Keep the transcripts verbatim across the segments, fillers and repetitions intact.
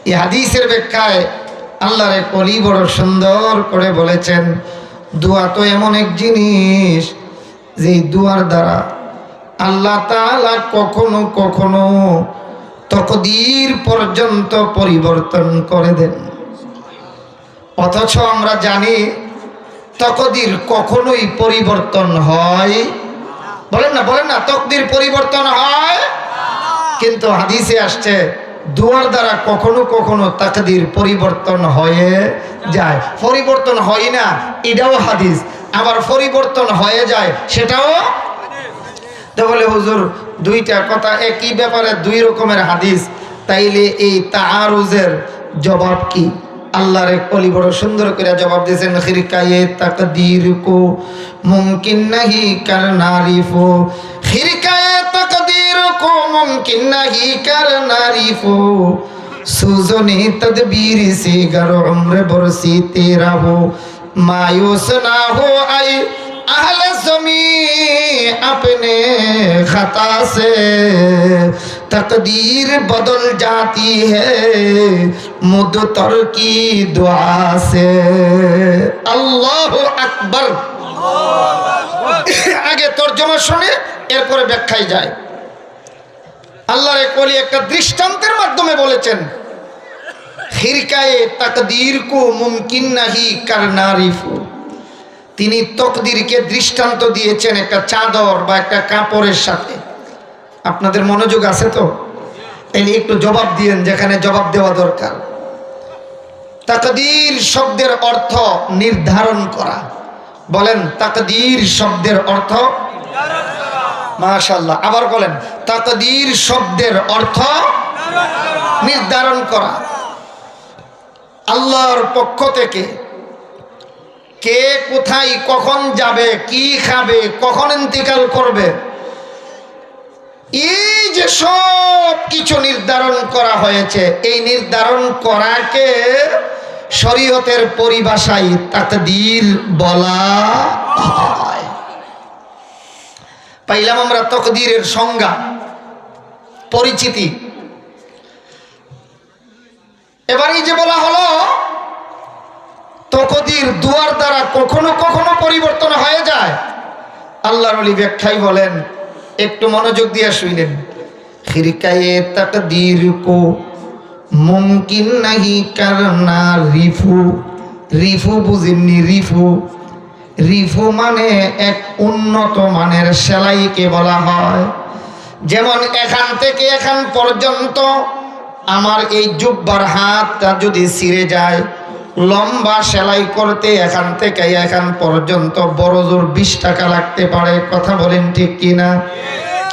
এই হাদিসের ব্যাখ্যায় আল্লাহর এক ওলি বড় সুন্দর করে বলেছেন, দোয়া তো এমন এক জিনিস, যেই দোয়ার দ্বারা আল্লাহ তাআলা কখনো কখনো তকদির পর্যন্ত পরিবর্তন করে দেন। অথচ আমরা জানি তকদির কখনোই পরিবর্তন হয়, বলেন না, বলেন না, তকদির পরিবর্তন হয়। কিন্তু হাদিসে আসছে, দোয়ার দ্বারা কখনো কখনো তাকদির পরিবর্তন হয়ে যায়। পরিবর্তন হয় না, এটাও হাদিস, আবার পরিবর্তন হয়ে যায়, সেটাও। তো বলে, হুজুর, দুইটা কথা একই ব্যাপারে দুই রকমের হাদিস, তাইলে এই তাআরুজের জবাব কি? আল্লাহর এক ওলি বড় সুন্দর করে জবাব দিয়েছেন, খিরকায়ে তাকদীর কো মুমকিন নাহি করনা রিফু, খিরকায়ে তাকদীর কো মুমকিন নাহি করনা রিফু, সুজনে তদবীর সে গর উমর বরসি তেরা হো, मायूस ना हो ऐ अहले ज़मीं अपने खता से, तकदीर बदल जाती है मुद्दतर की दुआ से। আল্লাহু আকবার। আগে তর্জমা শুনে এরপরে ব্যাখ্যায় যায়। আল্লাহর এক ওলি একটা দৃষ্টান্তের মাধ্যমে বলেছেন, খিরকায়ে তাকদীর কো মুমকিন নাহি করনা রিফু। তিনি তকদিরকে দৃষ্টান্ত দিয়েছেন একটা চাদর বা একটা কাপড়ের সাথে। আপনাদের মনোযোগ আছে তো? তাইলে একটু জবাব দিয়েন যেখানে জবাব দেওয়া দরকার। তাকদীর শব্দের অর্থ নির্ধারণ করা। বলেন, তাকদীর শব্দের অর্থ? মাশাআল্লাহ। আবার বলেন, তাকদীর শব্দের অর্থ নির্ধারণ করা। আল্লাহর পক্ষ থেকে কে কোথায় কখন যাবে, কি খাবে, কখন ইন্তিকাল করবে, এই যে সব কিছু নির্ধারণ করা হয়েছে, এই নির্ধারণ করাকে শরীয়তের পরিভাষায় তাকদীর বলা হয়। পাইলাম আমরা তকদিরের সংজ্ঞা, পরিচিতি। এবার এই যে বলা হলো, তকদির দোয়ার দ্বারা কখনো কখনো পরিবর্তন হয়ে যায়। আল্লাহর ওলি ব্যাখ্যায় বলেন, একটু মনোযোগ দিয়ে শুনলেন, খিরকায়ে তাকদীর কো মুমকিন নাহি করনা রিফু। রিফু বুঝেননি? রিফু, রিফু মানে এক উন্নত মানের সেলাইকে বলা হয়। যেমন এখান থেকে এখান পর্যন্ত আমার এই জুব্বার হাতটা যদি ছিঁড়ে যায়, লম্বা সেলাই করতে এখান থেকে এখান পর্যন্ত বড় জোর বিশ টাকা লাগতে পারে, কথা বলেন ঠিক কি না?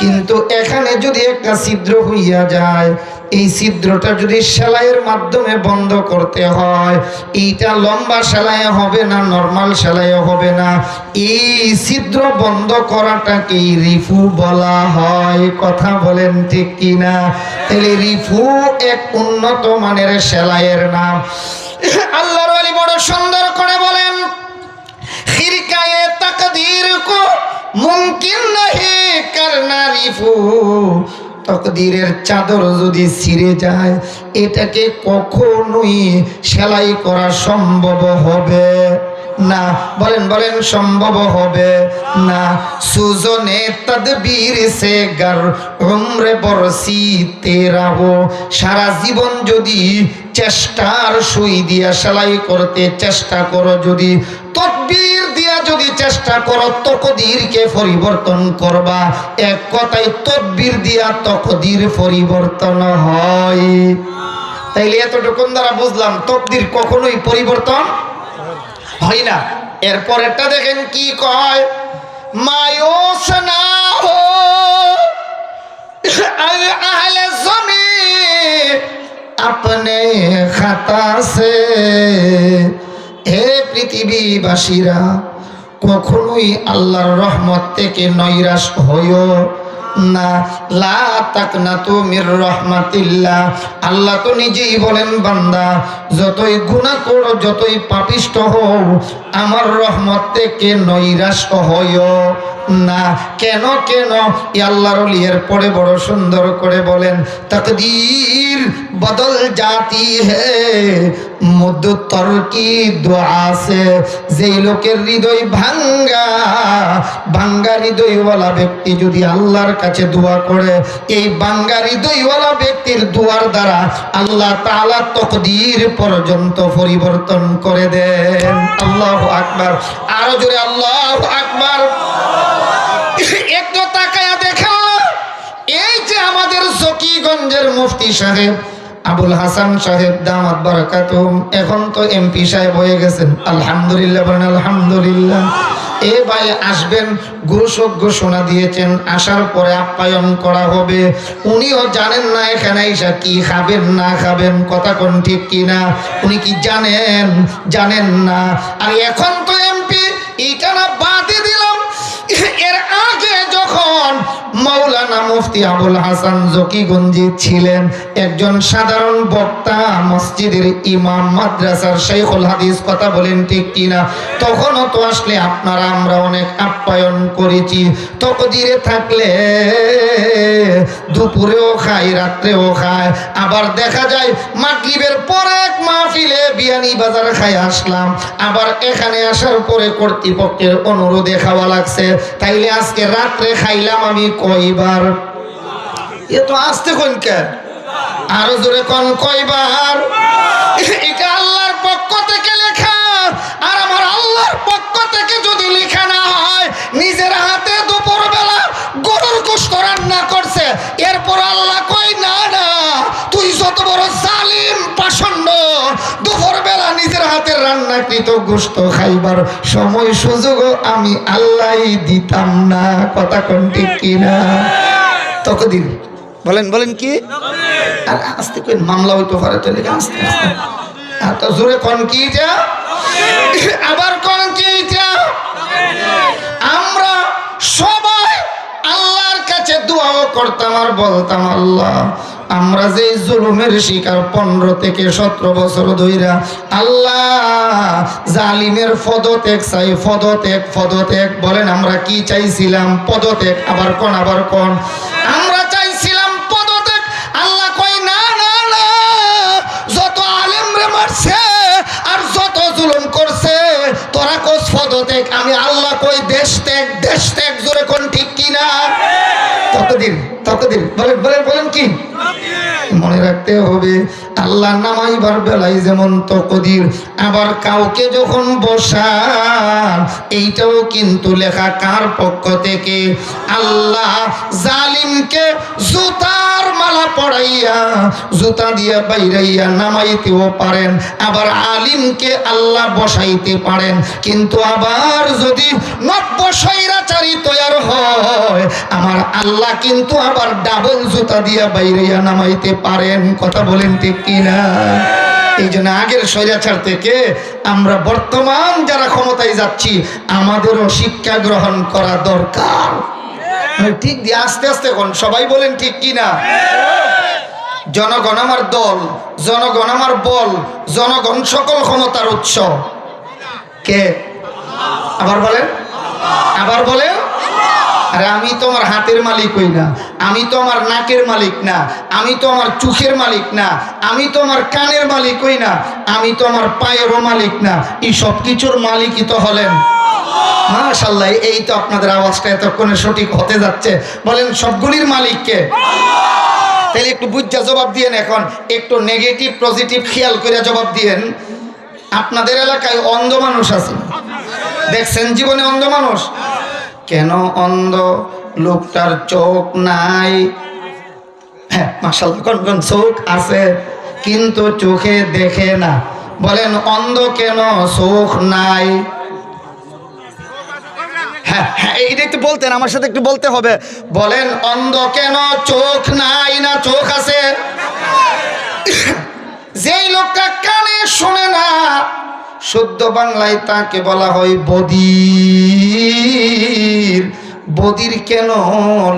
কিন্তু এখানে যদি একটা ছিদ্র হইয়া যায়, এই ছিদ্রটা যদি সেলাইয়ের মাধ্যমে বন্ধ করতে হয়, এইটা লম্বা সেলাই হবে না, নরমাল সেলাই হবে না, এই ছিদ্র বন্ধ করাটাকেই রিফু বলা হয়। কথা বলেন ঠিক কি না? তাহলে রিফু এক উন্নত মানের সেলাইয়ের নাম। আল্লাহর ওলি বড় সুন্দর করে বলেন, খিরকায়ে তাকদীর কো মুমকিন নাহি করনা রিফু। তকদিরের চাদর যদি ছিঁড়ে যায়, এটাকে কখনোই সেলাই করা সম্ভব হবে না। বলেন, বলেন, সম্ভব হবে না। সুজনে তদবীর সে গর উমরে বরসি তেরা হো, সারা জীবন যদি চেষ্টার সুই দিয়া সেলাই করতে চেষ্টা করো, যদি তদবির দিয়া যদি চেষ্টা করো তকদিরকে পরিবর্তন করবা, এক কথায় তদবির দিয়া তকদির পরিবর্তন হয়। তাইলে এতটুকুন দ্বারা বুঝলাম তকদির কখনোই পরিবর্তন হয় না। এরপরেরটা দেখেন কি কয়, মায়ুস না হো আহলে জমিন আপনে খাতা সে। হে পৃথিবীবাসীরা, কখনোই আল্লাহর রহমত থেকে নৈরাশ হইও না। লা তাকনাতু মির রহমাতিল্লাহ। আল্লাহ তো নিজেই বলেন, বান্দা, যতই গুনাহ করো, যতই পাপিষ্ঠ হও, আমার রহমত থেকে নৈরাশ হইও না। কেন, কেন? এই আল্লাহর ওলি এরপরে বড় সুন্দর করে বলেন, "তকদীর বদল জাতি হে, মুদ্দতর কি দোয়া সে।" যেই লোকের হৃদয় ভাঙ্গা, ভাঙ্গা হৃদয়ওয়ালা ব্যক্তি যদি আল্লাহর কাছে দোয়া করে, এই ভাঙ্গা হৃদয়ওয়ালা ব্যক্তির দোয়ার দ্বারা আল্লাহ তাআলা তকদীর পর্যন্ত পরিবর্তন করে দেন। আল্লাহু আকবার। আরো জোরে আল্লাহু আকবার। একটু তাকায়া দেখেন, এই যে আমাদের জকিগঞ্জের মুফতি সাহেব আবুল হাসান সাহেব দামাত বারাকাতুহুম, এখন তো এমপি সাহেব হয়ে গেছেন, আলহামদুলিল্লাহ বলেন, আলহামদুলিল্লাহ। এ ভাই আসবেন, ঘোষক ঘোষণা দিয়েছেন, আসার পরে আপ্যায়ন করা হবে। উনিও জানেন না এখানে আইসা কি খাবেন না খাবেন, কথা কোন ঠিক কি না, উনি কি জানেন, জানেন না। আর এখন তো এমপি, এটা না বাদে দিলাম, এর আগে যখন মাওলানা মুফতি আবুল হাসান জকিগঞ্জি ছিলেন, একজন সাধারণ বক্তা, মসজিদের ইমাম, মাদ্রাসার শাইখুল হাদিস, কথা বলেন ঠিক কি না? তখনও তো আসলে আপনারা আমরা অনেক আপ্যায়ন করেছি। তকদিরে থাকলে দুপুরেও খাই, রাত্রেও খায়। আবার দেখা যায় মাগরিবের পরে এক মাহফিলে বিয়ানীবাজার খাই আসলাম, আবার এখানে আসার পরে কর্তৃপক্ষের অনুরোধে খাওয়া লাগছে। তাইলে আজকে রাত্রে খাইলাম আমি কয়বার? এ তো আসতে কইন কে? আরো জোরে কন, কয়বার? এটা আল্লাহর পক্ষ থেকে লেখা। আর আমার আল্লাহর পক্ষ থেকে যদি লেখা না হয়, নিজের হাতে দুপুরবেলা গরুর গোশত রান্না করছে, এরপর আল্লাহ কই, "না, না, তুই যত বড় জালিম পাষণ্ড, দুপুরবেলা নিজের হাতে রান্নাকৃত গোশত খাইবার সময় সুযোগও আমি আল্লাহই দিতাম না।" কথা কোন ঠিক কি না? তকদির। বলেন, বলেন কি? আর আস্তে কইন, মামলা হইতে পারে, তো লেগে আস্তে আস্তে। আর তো জোরে কোন কি এটা? আবার কোন কি এটা? আমরা সবাই আল্লাহর কাছে দোয়াও করতাম আর বলতাম, "আল্লাহ, আমরা যে জুলুমের শিকার পনেরো থেকে সতেরো বছর ধইরা, আল্লাহ, জালিমের পদত্যাগ চাই, পদত্যাগ, পদত্যাগ।" বলেন, আমরা কি চাইছিলাম? পদত্যাগ। আবার কোন, আবার কোন? আমরা চাইছিলাম পদত্যাগ। আল্লাহ কই, "না, না, না, যত আলেমরে মারছে আর যত জুলুম করছে, তোরা কস পদত্যাগ।" আমি আল্লাহ কই, "দেশ ত্যাগ, দেশ ত্যাগ।" জোরে কোন ঠিক কি না? তকদির, তকদির। বলেন, বলেন, বলেন কি? মনে রাখতে হবে, আল্লাহ নামাইবার বেলায় যেমন তকদির, আবার কাউকে যখন বসান, এইটাও কিন্তু লেখা কার পক্ষ থেকে? আল্লাহ জালিমকে জুতার মালা পরাইয়া, জুতা দিয়া বাইরাইয়া নামাইতেও পারেন, আবার আলিমকে আল্লাহ বসাইতে পারেন। কিন্তু আবার যদি নব্য স্বৈরাচারী তৈয়ার হয়, আমার আল্লাহ কিন্তু আবার ডাবল জুতা দিয়া বাইরাইয়া নামাইতে পারেন। কথা বলেন ঠিক কি না? এই জন্য আগের স্বৈরাচার থেকে আমরা বর্তমান যারা ক্ষমতায় যাচ্ছি, আমাদেরও শিক্ষা গ্রহণ করা দরকার। মানে ঠিক দিয়ে আস্তে আস্তে কোন, সবাই বলেন ঠিক কি না? জনগণ আমার দল, জনগণ আমার বল, জনগণ সকল ক্ষমতার উৎস। কে? আবার বলেন, আবার বলেন। আরে, আমি তো আমার হাতের মালিক হই না, আমি তো আমার নাকের মালিক না, আমি তো আমার চোখের মালিক না, আমি তো আমার কানের মালিক হই না, আমি তো আমার পায়েরও মালিক না, এই সব কিছুর মালিকই তো হলেন। মাশাআল্লাহ, এই তো আপনাদের আওয়াজটা এতক্ষণে সঠিক হতে যাচ্ছে। বলেন, সবগুলির মালিক কে? তাহলে একটু বুঝা জবাব দিয়েন। এখন একটু নেগেটিভ পজিটিভ খেয়াল করে জবাব দিয়েন। আপনাদের এলাকায় অন্ধ মানুষ আছে? দেখছেন জীবনে অন্ধ মানুষ? কেন অন্ধ? লোকটার চোখ নাই। হ্যাঁ, মাশাআল্লাহ, কোন কোন চোখ আছে কিন্তু চোখে দেখে না? বলেন, অন্ধ কেন চোখ নাই? হ্যাঁ, হ্যাঁ, এইটা একটু বলতেন, আমার সাথে একটু বলতে হবে। বলেন, অন্ধ কেন চোখ নাই না চোখ আছে? যেই লোকটা কানে শোনে না, শুদ্ধ বাংলায় তাকে বলা হয় বধির। বধির কেন?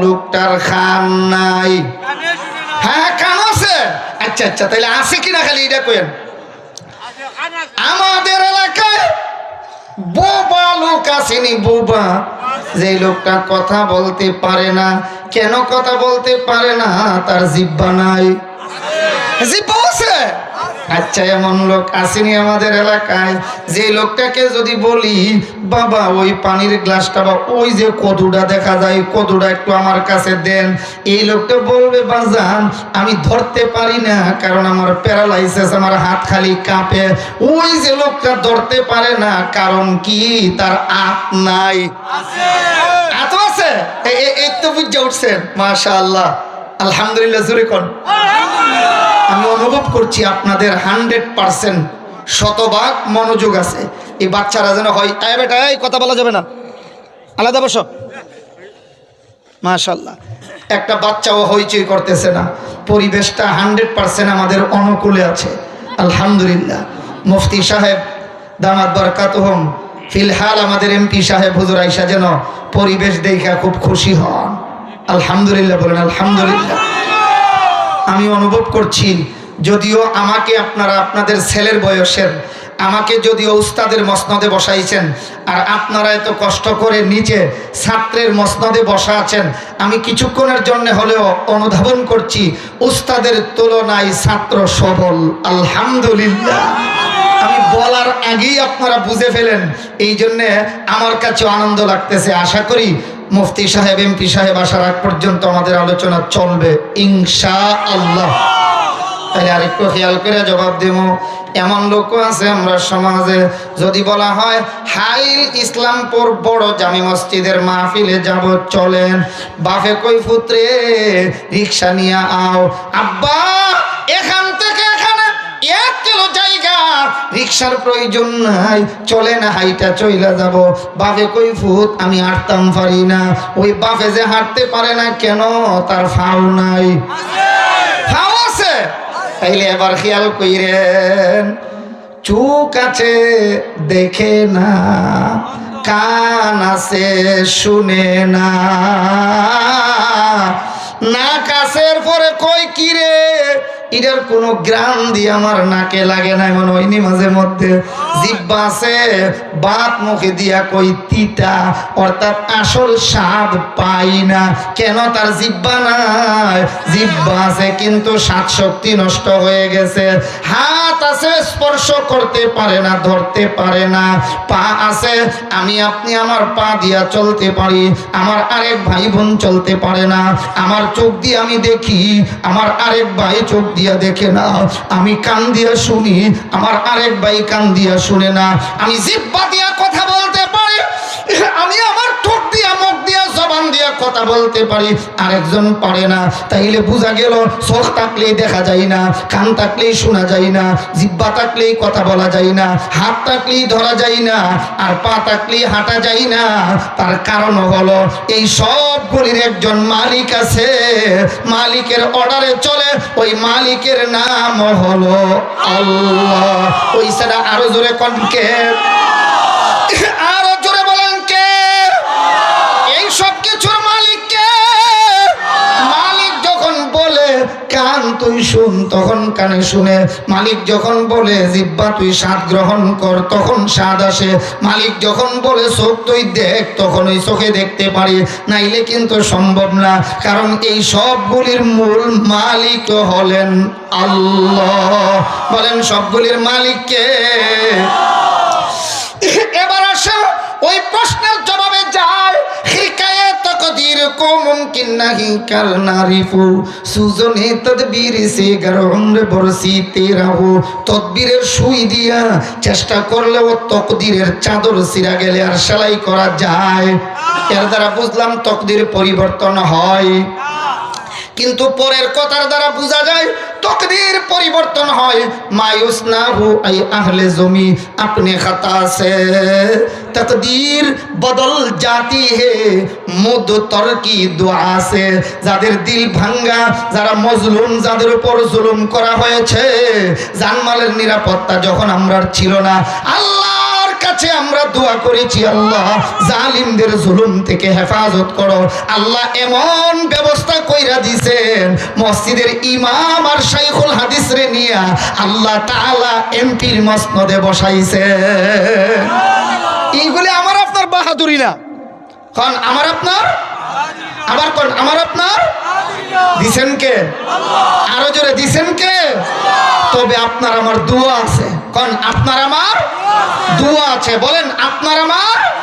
লোকটার কান নাই। হ্যাঁ, কান আছে। আচ্ছা, আচ্ছা, তাহলে আছে কিনা খালি এটা কইেন। আমাদের এলাকায় বোবা লোক আছেনি, বোবা, যে লোকটা কথা বলতে পারে না। কেন কথা বলতে পারে না? তার জিব্বা নাই। জিব্বা আছে। আচ্ছা, এমন লোক আছেনি আমাদের এলাকায়, যে লোকটাকে যদি বলি, "বাবা, ওই পানির গ্লাসটা বা ওই যে কদুটা দেখা যায়, কদুটা একটু আমার কাছে দেন", এই লোকটা বলবে, "বাজান, আমি ধরতে পারি না, কারণ আমার প্যারালাইসিস, আমার হাত খালি কাঁপে।" ওই যে লোকটা ধরতে পারে না, কারণ কি? তার আত নাই। আত আছে। এ- এ- এই তো বুঝে উঠছেন, মাশাআল্লাহ, আলহামদুলিল্লাহ, জোরে কন। আমি অনুভব করছি আপনাদের হান্ড্রেড পার্সেন্ট, শতভাগ মনোযোগ আছে। এই বাচ্চারা যেন হয়, "এই বেটা, এই কথা বলা যাবে না, আলাদা বসো।" মাশাআল্লাহ, একটা বাচ্চাও হইচই করতেছে না, পরিবেশটা হান্ড্রেড পার্সেন্ট আমাদের অনুকূলে আছে, আলহামদুলিল্লাহ। মুফতি সাহেব দামাত বারাকাতুহুম, ফিলহাল আমাদের এমপি সাহেব হুজুর আইসা যেন পরিবেশ দেখা খুব খুশি হন। আলহামদুলিল্লাহ বলেন, আলহামদুলিল্লাহ। আমি অনুভব করছি, যদিও আমাকে আপনারা আপনাদের ছেলের বয়সের, আমাকে যদিও উস্তাদের মসনদে বসাইছেন, আর আপনারা এত কষ্ট করে নিজে ছাত্রের মসনদে বসা আছেন, আমি কিছুক্ষণের জন্য হলেও অনুধাবন করছি, উস্তাদের তুলনায় ছাত্র সবল। আলহামদুলিল্লাহ। আমি বলার আগেই আপনারা বুঝে ফেলেন, এই জন্যে আমার কাছেও আনন্দ লাগতেছে। আশা করি মুফতি সাহেব, এমপি সাহেব আসার আগ পর্যন্ত আমাদের আলোচনা চলবে ইনশাআল্লাহ। তাহলে আরেকটু খেয়াল করে জবাব দেব। এমন লোকও আছে আমরা সমাজে, যদি বলা হয়, "হাইল ইসলামপুর বড় জামি মসজিদের মাহফিলে যাব, চলেন।" বাফে কই, "পুত্রে, রিক্সা নিয়ে আও।" "আব্বা, এখান থেকে এখানে এক কিলো জায়গা, রিক্সার প্রয়োজন নাই, চলেন, হাইটা চইলা যাব।" বাফে কই, "পুত, আমি হাঁটতাম পারি না।" ওই বাফে যে হাঁটতে পারে না কেন? তার ফাও নাই। ফাও আছে। তাইলে এবার খেয়াল কইরেন, চোখ আছে, দেখে না, কান আছে, শুনে না, নাক আছে, এরপরে কয়, "কি রে, এটার কোনো ঘ্রাণ দি আমার নাকে লাগে না, এমন হয়নি মাঝে মধ্যে?" জিব্বা আছে, ভাত মুখে দিয়া কই, "তিতা", অর্থাৎ আসল স্বাদ পাই না। কেন? তার জিব্বা নাই। জিব্বা আছে কিন্তু স্বাদ শক্তি নষ্ট হয়ে গেছে। হাত আছে, স্পর্শ করতে পারে না, ধরতে পারে না। পা আছে, আমি আপনি আমার পা দিয়া চলতে পারি, আমার আরেক ভাই বোন চলতে পারে না। আমার চোখ দিয়ে আমি দেখি, আমার আরেক ভাই চোখ দিয়া দেখে না। আমি কান দিয়া শুনি, আমার আরেক ভাই কান দিয়া শুনে না। আমি জিব্বা দিয়া কথা বলতে পারি, আমি আমার ঠোঁট দিয়া, মুখ দিয়া, জবান দিয়া কথা বলতে পারি, আরেকজন পারে না। তাইলে বুঝা গেল, চোখ থাকলেই দেখা যায় না, কান থাকলেই শোনা যায় না, জিব্বা থাকলেই কথা বলা যায় না, হাত থাকলেই ধরা যায় না, আর পা থাকলেই হাঁটা যায় না। তার কারণ হলো, এই সবগুলির একজন মালিক আছে, মালিকের অর্ডারে চলে, ওই মালিকের নাম হলো আল্লাহ। ওই ছাড়া আরো জোরে কন কে? আরো জোরে বলেন কে? এই সব কিছুর মালিক কে? মালিক যখন বলে, "কান তুই শুন", তখন কানে শুনে। মালিক যখন বলে, "জিব্বা তুই স্বাদ গ্রহণ কর", তখন স্বাদ আসে। মালিক যখন বলে, "চোখ তুই দেখ", তখন ওই চোখে দেখতে পারি, নাইলে কিন্তু সম্ভব না। কারণ এই সবগুলির মূল মালিক হলেন আল্লাহ। বলেন, সবগুলির মালিক কে? এবার আসেন, ওই প্রশ্নের জবাবে যায়, "হিকায়ে তকদির কো মুমকিন নাহি করনা রিফু, সুজনে তদবির সে গর উমর বরসি তেরা হো।" তদবিরের সুই দিয়া চেষ্টা করলেও তকদিরের চাদর ছিঁড়া গেলে আর সেলাই করা যায়। এর দ্বারা বুঝলাম তকদির পরিবর্তন হয়। কিন্তু পরের কথার দ্বারা বুঝা যায় তকদির পরিবর্তন হয়। "মা ইউসনাহু আই আহলে জমি আপনি খাতা সে, তকদির বদল জাতি হে মুদতর কি দোয়া সে।" যাদের দিল ভাঙ্গা, যারা মজলুম, যাদের উপর জুলুম করা হয়েছে, জানমালের নিরাপত্তা যখন আমরার ছিল না, আল্লাহর কাছে আমরা দোয়া করেছি, "আল্লাহ, জালিমদের জুলুম থেকে হেফাজত করো।" আল্লাহ এমন ব্যবস্থা কইরা দিছেন, মসজিদের ইমাম আর শাইখুল হাদিসরে নিয়া আল্লাহ তাআলা এমপির মসনদে বসাইছেন। এইগুলি আমার আপনার বাহাদুরি না। কন আমার আপনার, আবার কন আমার আপনার। দিছেন কে? আরো জোরে দিছেন কে? তবে আপনার আমার দোয়া আছে। কন আপনার আমার দোয়া আছে। বলেন আপনার আমার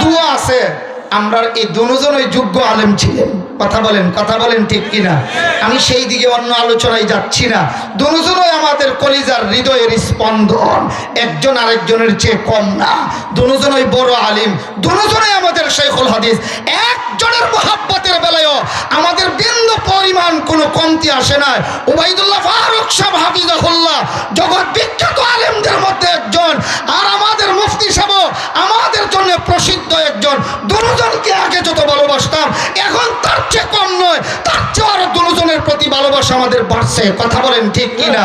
দোয়া আছে। আমরার এই দুজনই যোগ্য আলেম ছিলেন। কথা বলেন, কথা বলেন ঠিক কিনা? আমি সেই দিকে অন্য আলোচনায় যাচ্ছি না। দুজনই আমাদের কলিজার হৃদয়ের স্পন্দন, একজন আরেকজনের চেয়ে কম না। দুজনই বড় আলিম, দুজনই আমাদের শেখুল হাদিস। একজনের মোহাব্বতের বেলায়ও আমাদের বিন্দু পরিমাণ কোনো কমতি আসে না। উবাইদুল্লাহ ফারুক সাহেব হাফিজাহুল্লাহ জগৎ বিখ্যাত আলেমদের মধ্যে একজন, আর আমাদের মুফতি সাহেব আমাদের জন্য প্রসিদ্ধ একজন। দুজনকে আগে যত ভালোবাসতাম, এখন তার চেয়ে কম নয়, তার চেয়ে আরো দুজনের প্রতি ভালোবাসা আমাদের বাড়ছে। কথা বলেন ঠিক কিনা?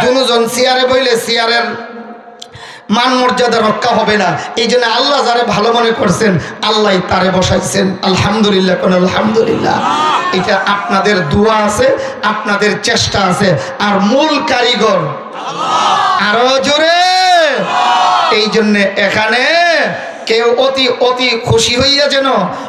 দুজন চেয়ারে বইলে চেয়ারের মান মর্যাদা রক্ষা হবে না। এই জন্য আল্লাহ যারে ভালো মনে করছেন, আল্লাহ তারে বসাইছেন। আলহামদুলিল্লাহ, কোন আলহামদুলিল্লাহ। এটা আপনাদের দোয়া আছে, আপনাদের চেষ্টা আছে, আর মূল কারিগর আরো জোরে। এই জন্য এখানে কেউ অতি অতি খুশি হইয়া যেন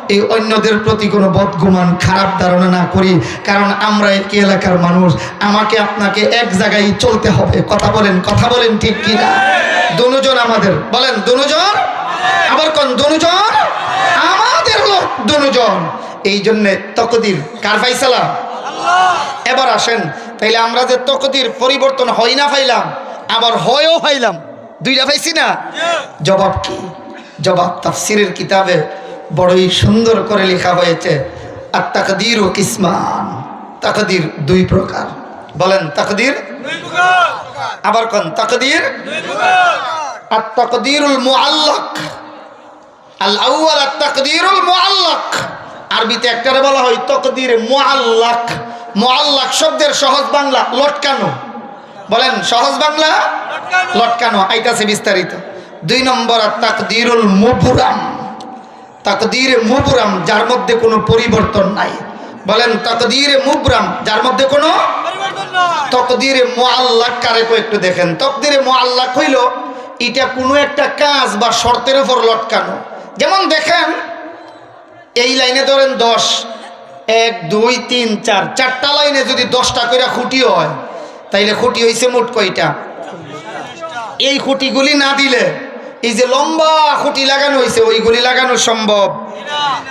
এই অন্যদের প্রতি কোনো বদগুমান, খারাপ ধারণা না করি, কারণ আমরা একই এলাকার মানুষ। আমাকে আপনাকে এক জায়গায় চলতে হবে। কথা বলেন, কথা বলেন ঠিক কিনা? দুজন আমাদের, বলেন দুজন, আবার কন দুজন, আমাদের লোক দুজন। এই জন্য তকদির কার ফাইসালা? এবার আসেন, তাইলে আমরা যে তকদির পরিবর্তন হয় না পাইলাম, আবার হয়ও পাইলাম, দুইটা পাইছি না? জবাব কি? জবাব তাফসিরের কিতাবে বড়ই সুন্দর করে লেখা হয়েছে, আত তাকদিরু কিসমান, তাকদির দুই প্রকার। বলেন তাকদির, আবার কন তাকদির। আত তাকদিরুল মুআল্লাক, আল আউয়াল আত তাকদিরুল মুআল্লাক। আরবিতে একটারে বলা হয় তকদিরে মুআল্লাক। মুআল্লাক শব্দের সহজ বাংলা লটকানো। বলেন সহজ বাংলা লটকানো। আইতাছে বিস্তারিত। দুই নম্বর আত তাকদিরুল মুবরাম। তাকদিরে মুবরাম, যার মধ্যে কোনো পরিবর্তন নাই। বলেন তাকদিরে মুবরাম, যার মধ্যে কোনো তকদিরে মুআল্লাক কারে কয় একটু দেখেন। তকদিরে মুআল্লাক হইল এটা কোনো একটা কাজ বা শর্তের উপর লটকানো। যেমন দেখেন, এই লাইনে ধরেন দশ, এক, দুই, তিন, চার, চারটা লাইনে যদি দশটা করে খুঁটি হয়, তাইলে খুঁটি হইছে মোট কয়টা? এই খুঁটিগুলি না দিলে, এই যে লম্বা খুঁটি লাগানো হইছে, ওইগুলি লাগানো সম্ভব?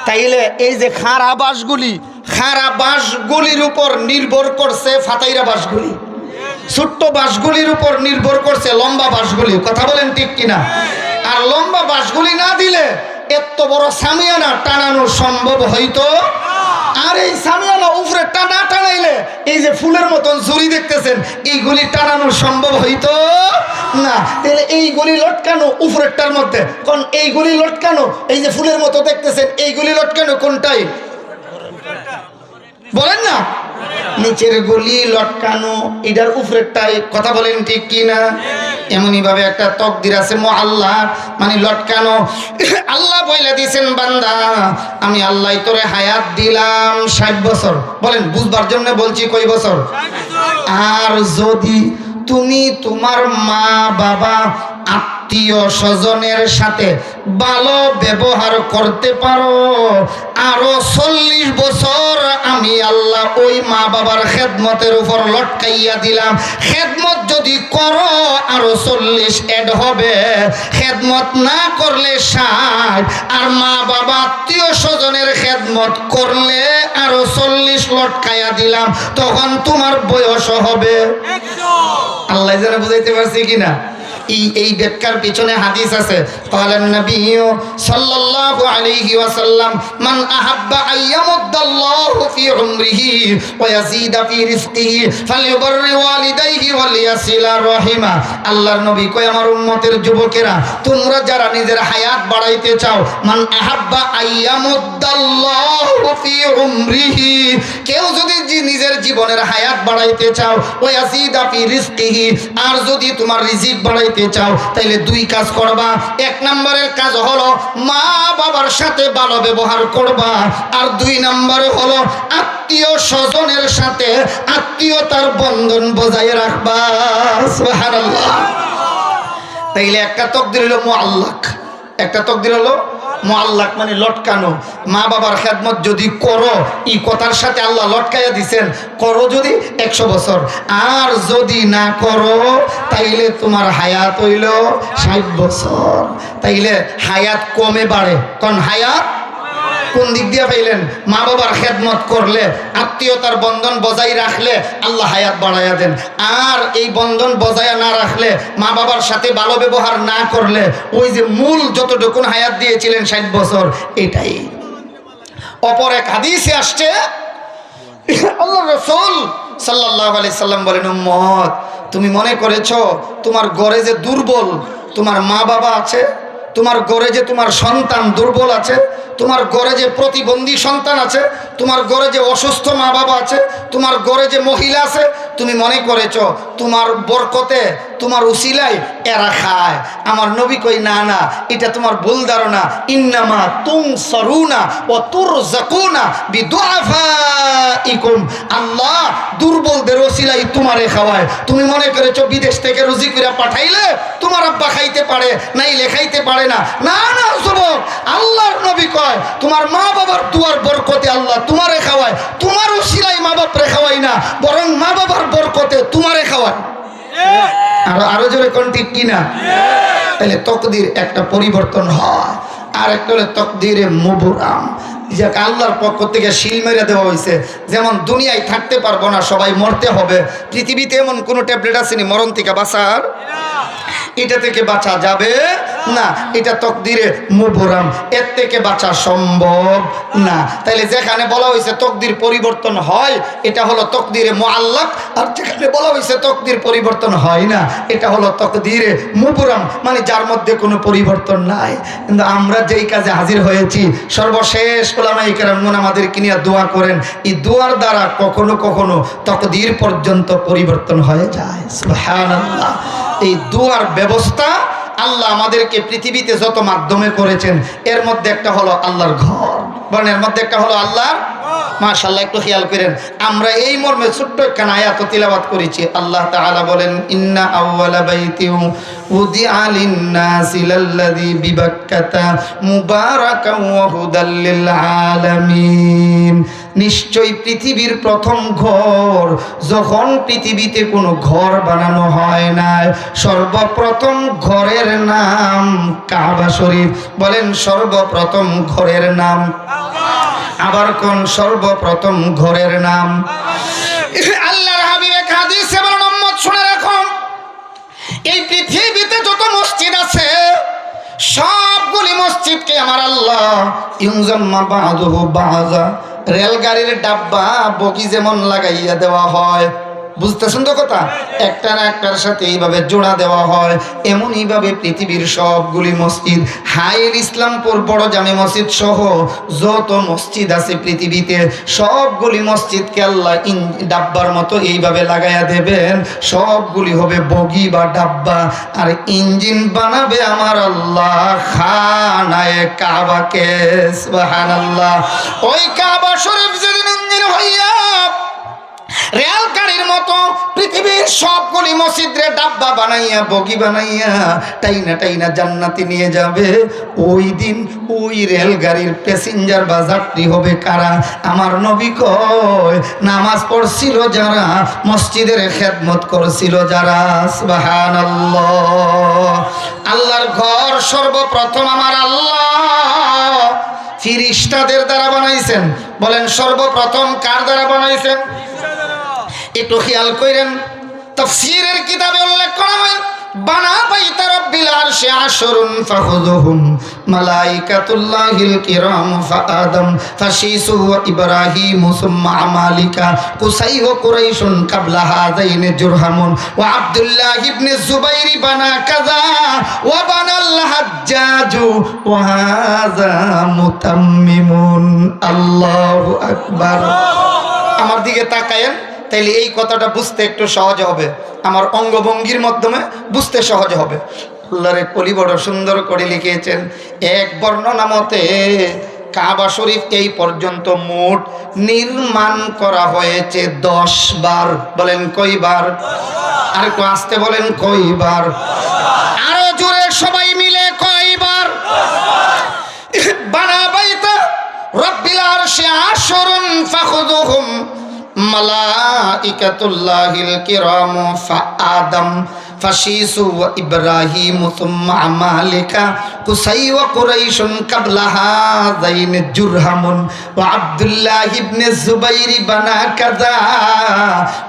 তাইলে এই যে খাড়া বাঁশগুলি, খাড়া বাঁশগুলির উপর নির্ভর করছে ফাতাইরা বাঁশগুলি, ছোট্ট বাঁশগুলির উপর নির্ভর করছে লম্বা বাঁশগুলি। কথা বলেন ঠিক কিনা? আর লম্বা বাঁশগুলি না দিলে এত বড় সামিয়ানা টানানো সম্ভব হইতো? আর এই সামিয়ানা উপরে টানা টানাইলে এই যে ফুলের মতন জুড়ি দেখতেছেন, এইগুলি টানানো সম্ভব হইতো না। তাহলে এইগুলি লটকানো উপরেরটার মধ্যে, কোন এইগুলি লটকানো, এই যে ফুলের মতো দেখতেছেন, এইগুলি লটকানো কোনটাই? বলেন না, নিচের গুলি লটকানো, এটার উপরেরটাই। কথা বলেন ঠিক কি না? এমনই ভাবে একটা তকদির আছে মুআল্লাক, মানে লটকানো। আল্লাহ বইলা দিছেন, "বান্দা, আমি আল্লাহ তোরে হায়াত দিলাম ষাট বছর।" বলেন, বুঝবার জন্য বলছি কয় বছর? আর যদি তুমি তোমার মা বাবা, আত্মীয় স্বজনের সাথে ভালো ব্যবহার করতে পারো, আরো চল্লিশ বছর আমি আল্লাহ ওই মা বাবার খেদমতের উপর লটকাইয়া দিলাম। খেদমত যদি করো, আরো চল্লিশ অ্যাড হবে। খেদমত না করলে ষাট, আর মা বাবা আত্মীয় স্বজনের খেদমত করলে আরো চল্লিশ লটকাইয়া দিলাম, তখন তোমার বয়স হবে। আল্লাহ জানে বুঝাইতে পারছি কিনা? এই, এই ব্যাখ্যার পিছনে হাদিস আছে। قال النبي صلى الله عليه وسلم: من أحب أن يمد الله في عمره ويزيد في رزقه فليبر والديه وليصل رحمه। আল্লাহর নবী কয়, "আমার উম্মতের যুবকেরা, তোমরা যারা নিজের হায়াত বাড়াইতে চাও, من أحب أن يمد الله في عمره, কেউ যদি জি-, নিজের জীবনের হায়াত বাড়াইতে চাও, ويزيد في رزقه, আর যদি তোমার রিজিক বাড়াইতে চাও, তাইলে দুই কাজ করবা। এক নম্বরের কাজ হলো মা বাবার সাথে ভালো ব্যবহার করবা, আর দুই নম্বরে হলো আত্মীয় স্বজনের সাথে আত্মীয়তার বন্ধন বজায় রাখবা।" সুবহানাল্লাহ। তাইলে একটা তকদির হলো মুআল্লাক, একটা তকদির হলো মুআল্লাক, মানে লটকানো। মা বাবার খেদমত যদি করো, ই কথার সাথে আল্লাহ লটকাইয়া দিছেন, করো যদি একশো বছর, আর যদি না করো, তাইলে তোমার হায়াত হইল ষাট বছর। তাইলে হায়াত কমে বাড়ে, কোন হায়াত কোন দিক দিয়া পাইলেন? মা বাবার খেদমত করলে, আত্মীয়তার বন্ধন বজায় রাখলে আল্লাহ হায়াত বাড়াইয়া দেন। আর এই বন্ধন বজায় না রাখলে, মা বাবার সাথে ভালো ব্যবহার না করলে, ওই যে মূল যতটুকুন হায়াত দিয়েছিলেন ষাট বছর, এটাই। অপর এক হাদিসে আসছে, আল্লাহ রসুল সাল্লাল্লাহু আলাইহি সাল্লাম বলেন, উম্মত, তুমি মনে করেছো তোমার ঘরে যে দুর্বল তোমার মা বাবা আছে, তোমার ঘরে যে তোমার সন্তান দুর্বল আছে, তোমার ঘরে যে প্রতিবন্ধী সন্তান আছে, তোমার ঘরে যে অসুস্থ মা বাবা আছে, তোমার ঘরে যে মহিলা আছে, তুমি মনে করেছো তোমার বরকতে, তোমার উসিলায় এরা খায়। আমার নবী কই, না, না, এটা তোমার ভুল ধারণা। ইন্নামা তুনসারুনা ওয়া তুরযাকুনা বিদুআফাইকুম। আল্লাহ দুর্বলদের উসিলায় তোমারে খাওয়ায়। তুমি মনে করেছো বিদেশ থেকে রুজি করে পাঠাইলে তোমার আব্বা খাইতে পারে, নাইলে খাইতে পারে না। না, না যুবক, আল্লাহর নবী কয়, তোমার মা বাবার দোয়ার বরকতে আল্লাহ তোমারে খাওয়ায়, তোমার উসিলায় মা বাপরে খাওয়ায় না, বরং মা বাবার বরকতে তোমারে খাওয়ায়। আরো, আরো জোরে কোন ঠিক কি না? তাহলে তকদির একটা পরিবর্তন হয়, আর একটা হলো তকদিরে মুবরাম, যাকে আল্লাহর পক্ষ থেকে সিল মেরে দেওয়া হয়েছে। যেমন দুনিয়ায় থাকতে পারবো না, সবাই মরতে হবে, পৃথিবীতে এমন কোনো ট্যাবলেট আসেনি মরণ থেকে বাঁচার, এটা থেকে বাঁচা যাবে না, এটা তকদিরে মুবরাম, এর থেকে বাঁচা সম্ভব না। তাইলে যেখানে বলা হয়েছে তকদির পরিবর্তন হয়, এটা হলো তকদিরে মুআল্লাক, আর যেখানে বলা হয়েছে তকদির পরিবর্তন হয় না, এটা হলো তকদিরে মুবরাম, মানে যার মধ্যে কোনো পরিবর্তন নাই। কিন্তু আমরা যেই কাজে হাজির হয়েছি, সর্বশেষ ওলামায়ে কেরামগণ আমাদেরকে নিয়ে দোয়া করেন, এই দোয়ার দ্বারা কখনো কখনো তকদির পর্যন্ত পরিবর্তন হয়ে যায়। সুবহানাল্লাহ। এই দোয়ার ব্যবস্থা আল্লাহ আমাদেরকে পৃথিবীতে যত মাধ্যমে করেছেন, এর মধ্যে একটা হলো আল্লাহর ঘর। বলেন, এর মধ্যে একটা হলো আল্লাহর। মাশাআল্লাহ, একটু খেয়াল করেন, আমরা এই মর্মে ছোট্ট একখান আয়াত তিলাওয়াত করেছি। আল্লাহ তাআলা বলেন, ইন্না আউওয়ালা বাইতিন উদিআ লিন-নাসি লাল্লাযী বিবাক্কাতা মুবারাকান ওয়া হুদাল লিল আলামিন। নিশ্চয়ই পৃথিবীর প্রথম ঘর, যখন পৃথিবীতে কোনো ঘর বানানো হয় নাই, সর্বপ্রথম ঘরের নাম কাবা শরীফ। বলেন, সর্বপ্রথম ঘরের নাম। আবার কোন? সর্বপ্রথম ঘরের নাম। আল্লাহর হাবিব এক হাদিসে বলেন, উম্মত শুনে রাখো, এই পৃথিবীতে যত মসজিদ আছে, সবগুলি মসজিদকে আমার আল্লাহ ইউজাম্মা বাদুহু বাজা, রেলগাড়ির ডাব্বা বগি যেমন লাগাইয়া দেওয়া হয়, বুঝতেছেন তো কথা? একটা না একটার সাথে এইভাবে জোড়া দেওয়া হয়। এমন এইভাবে পৃথিবীর সবগুলি মসজিদ, হাইল ইসলামপুর বড় জামে মসজিদ সহ যত মসজিদ আছে পৃথিবীতে, সবগুলি মসজিদকে আল্লাহ ইন-, ডাব্বার মতো এইভাবে লাগাইয়া দেবেন। সবগুলি হবে বগি বা ডাব্বা, আর ইঞ্জিন বানাবে আমার আল্লাহ খানায়ে কাবাকে। সুবহানাল্লাহ। ওই কাবা শরীফ যেদিন ইঞ্জিন হইয়া রেলগাড়ির মতো পৃথিবীর সবগুলি মসজিদরে ডাব্বা বানাইয়া, বগি বানাইয়া, টাইনা টাইনা জান্নাতে নিয়ে যাবে, ওই দিন ওই রেলগাড়ির প্যাসেঞ্জার বা যাত্রী হবে কারা? আমার নবী কয়, নামাজ পড়ছিল যারা, মসজিদের খেদমত করছিল যারা। সুবহানাল্লাহ। আল্লাহর ঘর সর্বপ্রথম আমার আল্লাহ ফিরিস্তাদের দ্বারা বানাইছেন। বলেন, সর্বপ্রথম কার দ্বারা বানাইছেন? একটু খেয়াল করেন, তাফসীরের কিতাবে উল্লেখ করা হয়, বানা বাইতা রাব্বিল আরশি আশরুন ফাখুযুহুম মালাইকাতুল্লাহিল কিরাম ফাআদাম ফাশীসু ওয়া ইব্রাহিমু সুম্মা আমালিকা কুসাই ওয়া কুরাইশুন কাবলা হাযাইনি জুরহামুন ওয়া আব্দুল্লাহ ইবনে জুবাইরি বানা কাযা ওয়া বানাল হাজ্জাজু ওয়া হাযা মুতাম্মিমুন। আল্লাহু আকবার। আমার দিকে তাকায়েন, তাইলে এই কথাটা বুঝতে একটু সহজ হবে। আমার অঙ্গভঙ্গির মাধ্যমে বুঝতে সহজ হবে। আল্লাহর এক অলি বড় সুন্দর করে লিখেছেন, এক বর্ণনা মতে কাবা শরীফ এই পর্যন্ত মোট নির্মাণ করা হয়েছে দশ বার। বলেন, কয়বার? আর একটু আস্তে বলেন, কয়বার? আরো জোরে সবাই মিলে, কয়বার? عشر فخذهم ملائكة الله الكرام فآدم فشيث وإبراهيم ثم عمالقة قصي وقريش قبل هذين جرهم وعبد الله بن الزبير بنى كذا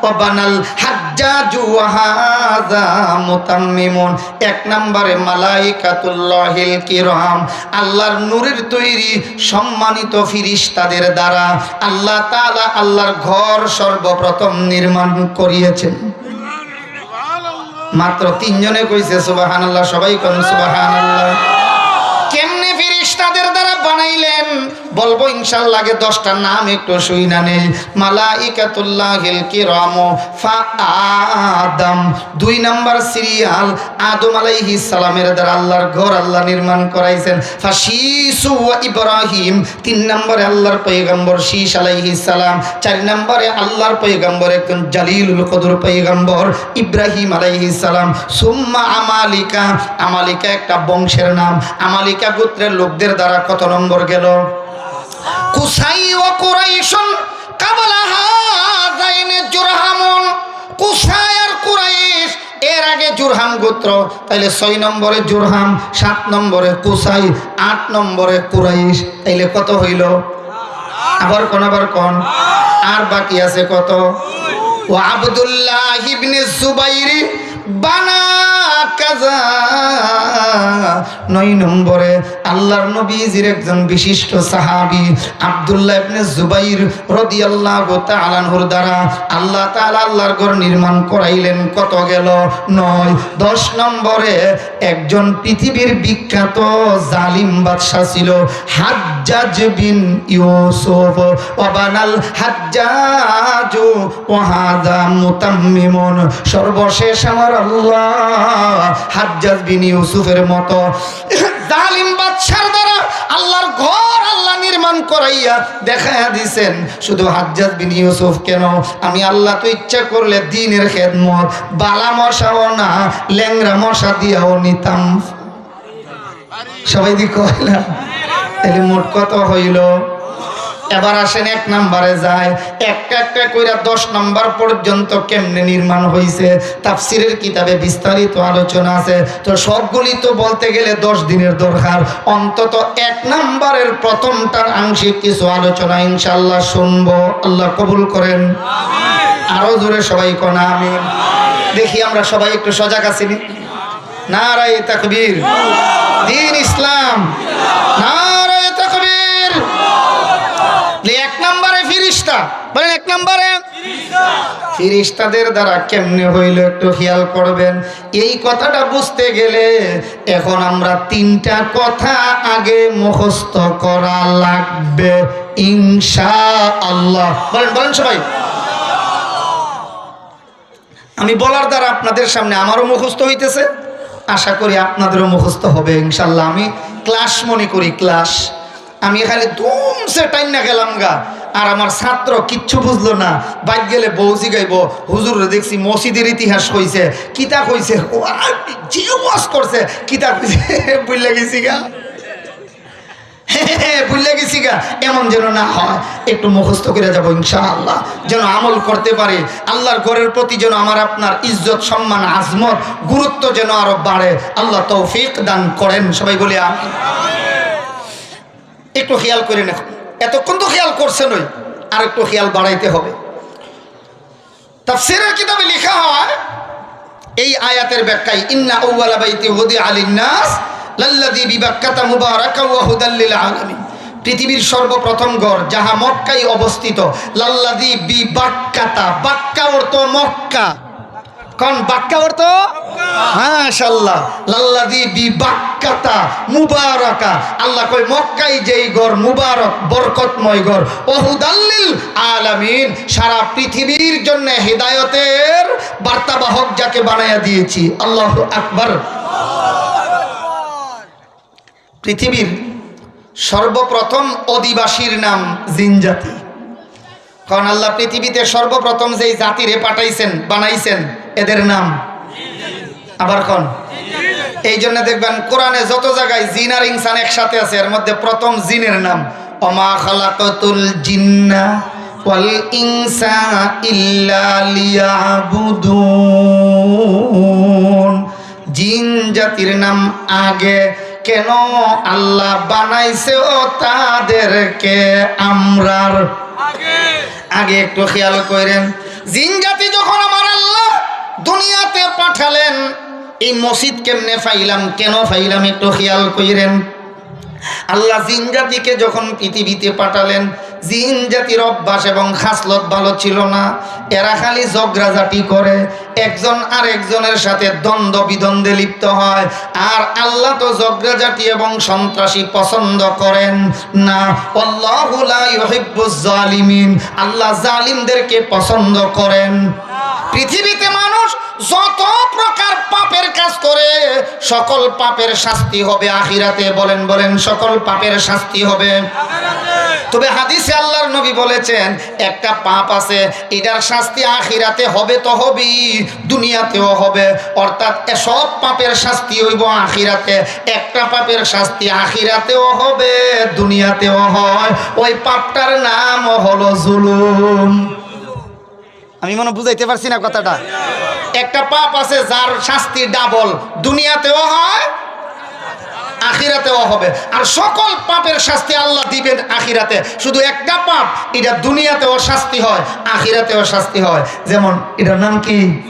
وبنى الحجاج وهذا متمم। এক নম্বরে মালাইকাতুল্লাহিল কিরাম, আল্লাহর নূরের তৈরি সম্মানিত ফিরিশতাদের দ্বারা আল্লাহ তাআলা আল্লাহর ঘর সর্বপ্রথম নির্মাণ করিয়েছেন। মাত্র তিনজনে কইছে সুবহানাল্লাহ, সবাই কন সুবহানাল্লাহ। কেমনে ফিরিশতাদের দ্বারা বানাইলেন? বলবো ইনশাআল্লাহ, আগে দশটা নাম একটু শুই না নেই। মালাইকাতুল্লাহিল কিরামু ফা আদম, দুই নাম্বার সিরিয়াল, আদম আলাইহিস সালামের দ্বারা আল্লাহর ঘর আল্লাহ নির্মাণ করাইছেন। ফাশিসু ওয়া ইব্রাহিম, তিন নম্বরে আল্লাহর পয়গম্বর শীশ আলাইহিস সালাম, চার নম্বরে আল্লাহর পয়গম্বর একজন জালিলুল কদর পয়গম্বর ইব্রাহিম আলাইহিস সালাম। সুম্মা আমালিকা, আমালিকা একটা বংশের নাম। আমালিকা গোত্রের লোকদের দ্বারা কত নম্বর গেল? কুসাই ওয়া কুরাইশুন কাবলা হাযাইনি জুরহামুন। কুসাই আর কুরাইশ, এর আগে জুরহাম গোত্র, তাইলে ছয় নম্বরে জুরহাম, সাত নম্বরে কুসাই, আট নম্বরে কুরাইশ, তাইলে কত হইল? আবার কন, আবার কন, আর বাকি আছে কত? ওয়া আব্দুল্লাহ ইবনে জুবাইরি বানা কাযা। নয় নম্বরে আল্লাহর নবীজির একজন বিশিষ্ট সাহাবী আব্দুল্লাহ ইবনে জুবাইর রাদিয়াল্লাহু তাআলা আনহুর দ্বারা আল্লাহ তাআলা আল্লাহর ঘর নির্মাণ করাইলেন। কত গেল? নয়। দশ নম্বরে একজন পৃথিবীর বিখ্যাত জালিম বাদশা ছিল হাজ্জাজ বিন ইউসুফ। ওয়া বানাল হাজ্জাজু ওয়া হাযা মুতাম্মিমুন। সর্বশেষ আমার আল্লাহ হাজ্জাজ বিন ইউসুফের মতো জালিম বাদশার দ্বারা আল্লাহর ঘর আল্লাহ নির্মাণ করাইয়া দেখাইয়া দিছেন। শুধু হাজ্জাজ বিন ইউসুফ কেন, আমি আল্লাহ তো ইচ্ছা করলে দিনের খেদমত বালা মশাও না, ল্যাংড়া মশা দিয়াও নিতাম। সবাই দি কইলা, তাহলে মোট কত হইল? এবার আসেন এক নাম্বারে যাই, একটা একটা কইরা দশ নাম্বার পর্যন্ত কেমনে নির্মাণ হইছে, তাফসিরের কিতাবে বিস্তারিত আলোচনা আছে। তো সবগুলি তো বলতে গেলে দশ দিনের দরকার, অন্তত এক নাম্বারের প্রথমটার আংশিক কিছু আলোচনা ইনশাআল্লাহ শুনবো, আল্লাহ কবুল করেন। আরো জোরে সবাই কন আমিন। দেখি আমরা সবাই একটু সজাগ আছি নি? নারায়ে তাকবীর, দ্বীন ইসলাম, নারায়ে তাকবীর। এই এক নম্বরে ফিরিশতা, বলেন এক নম্বরে। ফিরিশতাদের দ্বারা কেমনে হইল একটু খেয়াল করবেন। এই কথাটা বুঝতে গেলে এখন আমরা তিনটা কথা আগে মুখস্থ করা লাগবে ইনশাআল্লাহ। বলেন, বলেন সবাই। আমি বলার দ্বারা আপনাদের সামনে আমারও মুখস্থ হইতেছে, আশা করি আপনাদেরও মুখস্থ হবে ইনশাল্লাহ। আমি ক্লাস মনে করি, ক্লাস। আমি খালি দুমসে টাইন্না গেলাম গা, আর আমার ছাত্র কিচ্ছু বুঝলো না। বাইর গেলে বউ জিগাইবো, "হুজুররে দেখছি মসজিদের ইতিহাস কইছে, কিতা কইছে, ও আর যে ওয়াজ করছে, কিতা কইছে?" ভুলে গেছি গা। ভুলে গেছি গা, এমন যেন না হয়, একটু মুখস্থ করে যাবো ইনশাআল্লাহ, যেন আমল করতে পারি, আল্লাহর ঘরের প্রতি যেন আমার আপনার ইজ্জত, সম্মান, আজমত, গুরুত্ব যেন আরো বাড়ে। আল্লাহ তৌফিক দান করেন। সবাই বলি আমিন। একটু খেয়াল করেন, এখন এতক্ষণ তো খেয়াল করছেনই, আর একটু খেয়াল বাড়াইতে হবে। তাফসীরের কিতাবে লেখা হয় এই আয়াতের ব্যাখ্যায়, "ইন্না আউওয়ালা বাইতি উদিআ লিন-নাস লাল্লাযী বিবাক্কাতা মুবারাকাও ওয়া হুদাল লিল আলামিন।" পৃথিবীর সর্বপ্রথম ঘর যাহা মক্কায় অবস্থিত, লাল্লাযী বিবাক্কাতা, বাক্কা অর্থ মক্কা। কোন বাক্কা অর্থ? মাশাআল্লাহ। লাল্লাযী বিবাক্কাতা মুবারাকা। আল্লাহ কয়, "মক্কায় যেই ঘর মুবারক, বরকতময় ঘর, ওয়া হুদাল লিল আলামিন, সারা পৃথিবীর জন্য হেদায়েতের বার্তাবাহক যাকে বানায়া দিয়েছি।" আল্লাহু আকবার। পৃথিবীর সর্বপ্রথম অধিবাসীর নাম জিন জাতি। কারণ আল্লাহ পৃথিবীতে সর্বপ্রথম যেই জাতিরে পাঠাইছেন, বানাইছেন, এদের নাম আবার কোন? এই জন্য দেখবেন কোরআনে যত জায়গায় জিন আর ইনসান একসাথে আছে, এর মধ্যে প্রথম জিনের নাম ওমা খালাকতুল জিন্না ওয়াল ইনসা ইল্লা লিয়াবুদুন। জিন জাতির নাম আগে, কেন আল্লাহ বানাইছে ও তাদেরকে আমরার আগে? একটু খেয়াল করেন, জিন জাতি যখন আমার আল্লাহ দুনিয়াতে পাঠালেন, এই মসজিদ কেমনে পাইলাম, কেন পাইলাম, একটু খেয়াল করেন। আল্লাহ জিন জাতিকে যখন পৃথিবীতে পাঠালেন, জিন জাতির অভ্যাস এবং খাসলত ভালো ছিল না। এরা খালি ঝগড়াঝাটি করে, একজন আরেকজনের সাথে দ্বন্দ্ব বিদ্বন্দ্বে লিপ্ত হয়। আর আল্লাহ তো ঝগড়াঝাটি এবং সন্ত্রাসী পছন্দ করেন না। ওয়াল্লাহু লা ইউহিব্বুজ জালিমিন, আল্লাহ জালিমদেরকে পছন্দ করেন। পৃথিবীতে মানুষ যত প্রকার পাপের কাজ করে, সকল পাপের শাস্তি হবে আখিরাতে। বলেন, বলেন, সকল পাপের শাস্তি হবে। তবে হাদিসে আল্লাহর নবী বলেছেন, একটা পাপ আছে, এটার শাস্তি আখিরাতে হবে তো হবেই, দুনিয়াতেও হবে। অর্থাৎ এ সব পাপের শাস্তি হইব আখিরাতে, একটা পাপের শাস্তি আখিরাতেও হবে, দুনিয়াতেও হয়। ওই পাপটার নাম হলো জুলুম। আমি মনে বুঝাইতে পারছি না কথাটা। একটা পাপ আছে যার শাস্তি ডাবল, দুনিয়াতেও হয়, আখিরাতেও হবে। আর সকল পাপের শাস্তি আল্লাহ দিবেন আখিরাতে। শুধু একটা পাপ, এটা দুনিয়াতেও শাস্তি হয়, আখিরাতেও শাস্তি হয়। যেমন, এটার নাম কি?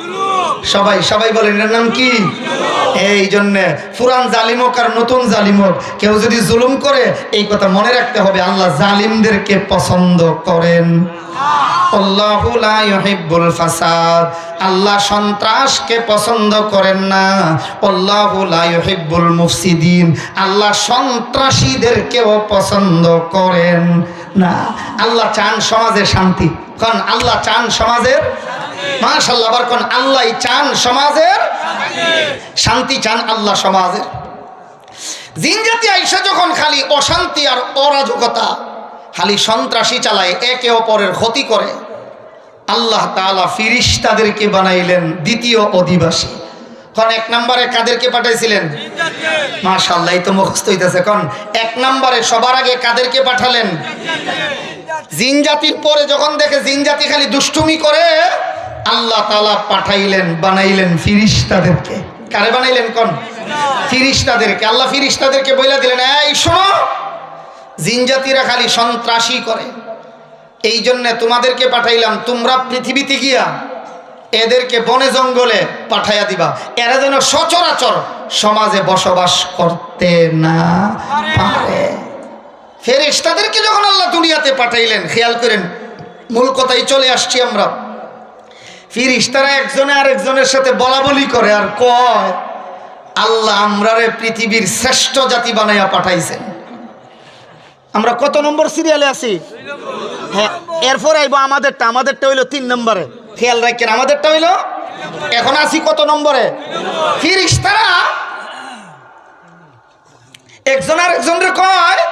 সবাই, সবাই বলেন, এটার নাম কি? এই জন্যে পুরান জালিম হোক আর নতুন জালিম হোক, কেউ যদি জুলুম করে, এই কথা মনে রাখতে হবে, আল্লাহ জালিমদেরকে পছন্দ করেন। আল্লাহু লা ইউহিব্বুল ফাসাদ, আল্লাহ সন্ত্রাসকে পছন্দ করেন না। আল্লাহু লা ইউহিব্বুল মুফসিদিন, আল্লাহ সন্ত্রাসীদেরকেও পছন্দ করেন না। আল্লাহ চান সমাজে শান্তি। কন, আল্লাহ চান সমাজের, মাশাআল্লাহ, আবার কন, আল্লাহ চান সমাজের শান্তি, চান আল্লাহ সমাজের। জিন জাতি আইসা যখন খালি অশান্তি আর অরাজকতা, খালি সন্ত্রাসী চালায়, একে অপরের ক্ষতি করে, আল্লাহ তাআলা ফিরিশতাদেরকে বানাইলেন দ্বিতীয় অধিবাসী। কন, এক নম্বরে কাদেরকে পাঠাইছিলেন? মাশাআল্লাহ, এই তো মুখস্থ হইতেছে। কন, এক নম্বরে সবার আগে কাদেরকে পাঠালেন? জিন জাতির পরে যখন দেখে জিন জাতি খালি দুষ্টুমি করে, আল্লাহ তাআলা পাঠাইলেন, বানাইলেন ফিরিশতাদেরকে। কারে বানাইলেন? কন, ফিরিশতাদেরকে। আল্লাহ ফিরিশতাদেরকে বইলা দিলেন, "এই শোনো, জিন জাতিরা খালি সন্ত্রাসী করে, এই জন্য তোমাদেরকে পাঠাইলাম, তোমরা পৃথিবীতে গিয়া এদেরকে বনে জঙ্গলে পাঠাইয়া দিবা, এরা যেন সচরাচর সমাজে বসবাস করতে না পারে।" ফেরেশতাদেরকে যখন আল্লাহ দুনিয়াতে পাঠাইলেন, খেয়াল করেন, মূল কথায় চলে আসছি আমরা। ফিরিশতারা একজনে আরেকজনের সাথে বলাবলি করে আর কয়, "আল্লাহ আমরারে পৃথিবীর শ্রেষ্ঠ জাতি বানাইয়া পাঠাইছেন।" আমরা কত নম্বর সিরিয়ালে আছি? হ্যাঁ, এরপর আইবো আমাদেরটা, আমাদেরটা হইলো তিন নম্বরে। খেয়াল রাখেন, আমাদেরটা হইলো, এখন আছি কত নম্বরে? ফিরিশতারা একজন আরেকজনরে কয়,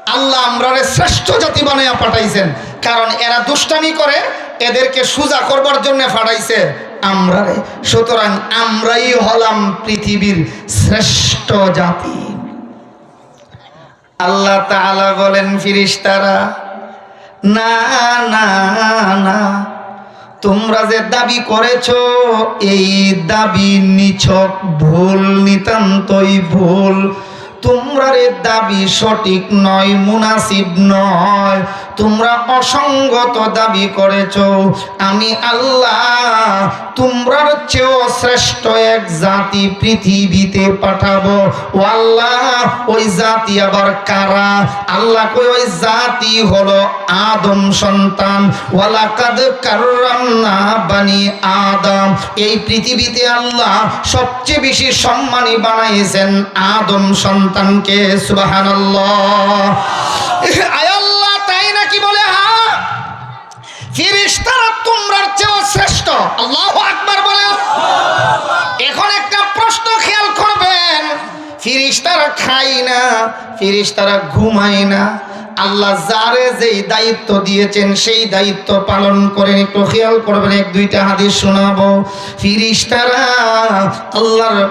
"আল্লাহ আমরারে শ্রেষ্ঠ জাতি বানাইয়া পাঠাইছেন, কারণ এরা দুষ্টামি করে, এদেরকে সোজা করবার জন্য পাঠাইছে আমরারে। সুতরাং আমরাই হলাম পৃথিবীর শ্রেষ্ঠ জাতি।" আল্লাহ তাআলা বলেন, "ফিরিশতারা, না, না, না, তোমরা যে দাবি করেছো, এই দাবি নিছক ভুল, নিতান্তই ভুল। তোমরার এই দাবি সঠিক নয়, মুনাসিব নয়, তোমরা অসঙ্গত দাবি করেছো। আমি আল্লাহ তোমরার চেয়েও শ্রেষ্ঠ এক জাতি পৃথিবীতে পাঠাবো।" ও আল্লাহ, ওই জাতি আবার কারা? আল্লাহ কই, ওই জাতি হলো আদম সন্তান। "ওয়ালাকাদ কাররামনা বানি আদম।" এই পৃথিবীতে আল্লাহ সবচেয়ে বেশি সম্মানী বানাইছেন আদম সন্তানকে। সুবহানাল্লাহ। আয় আল্লাহ, তাই নাকি? বলে, "হ্যাঁ।" ফিরিশতারা তোমরার চেয়েও শ্রেষ্ঠ। আল্লাহু আকবার বলেন। এখন একটা প্রশ্ন খেয়াল করবেন, ফিরিশতারা খায় না, ফিরিশতারা ঘুমায় না। আল্লাহ যারে যেই দায়িত্ব দিয়েছেন সেই দায়িত্ব পালন করেন। একটু খেয়াল করবেন, এক দুইটা হাদিস শোনাবো। ফিরিশতারা আল্লাহর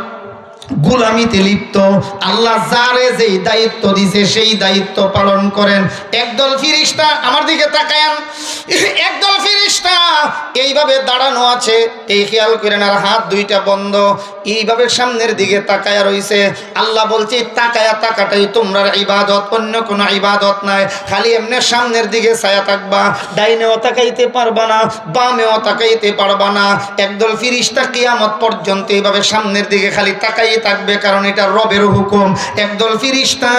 গোলামিতে লিপ্ত। আল্লাহ যারে যেই দায়িত্ব দিছে, সেই দায়িত্ব পালন করেন। একদল ফিরিস্তা, আমার দিকে তাকায়ান, একদল ফিরিস্তা এইভাবে দাঁড়ানো আছে, এই খেয়াল করেন, আর হাত দুইটা বন্ধ, এইভাবে সামনের দিকে তাকায়া রইছে। আল্লাহ বলছে, "তাকায়া থাকাটাই তোমরার ইবাদত, অন্য কোনো ইবাদত নাই। খালি এমনে সামনের দিকে চায়া থাকবা, ডাইনেও তাকাইতে পারবা না, বামেও তাকাইতে পারবা না।" একদল ফিরিস্তা কিয়ামত পর্যন্ত এইভাবে সামনের দিকে খালি তাকাইয়া থাকবে, কারণ এটা রবের হুকুম। একদল ফিরিস্তা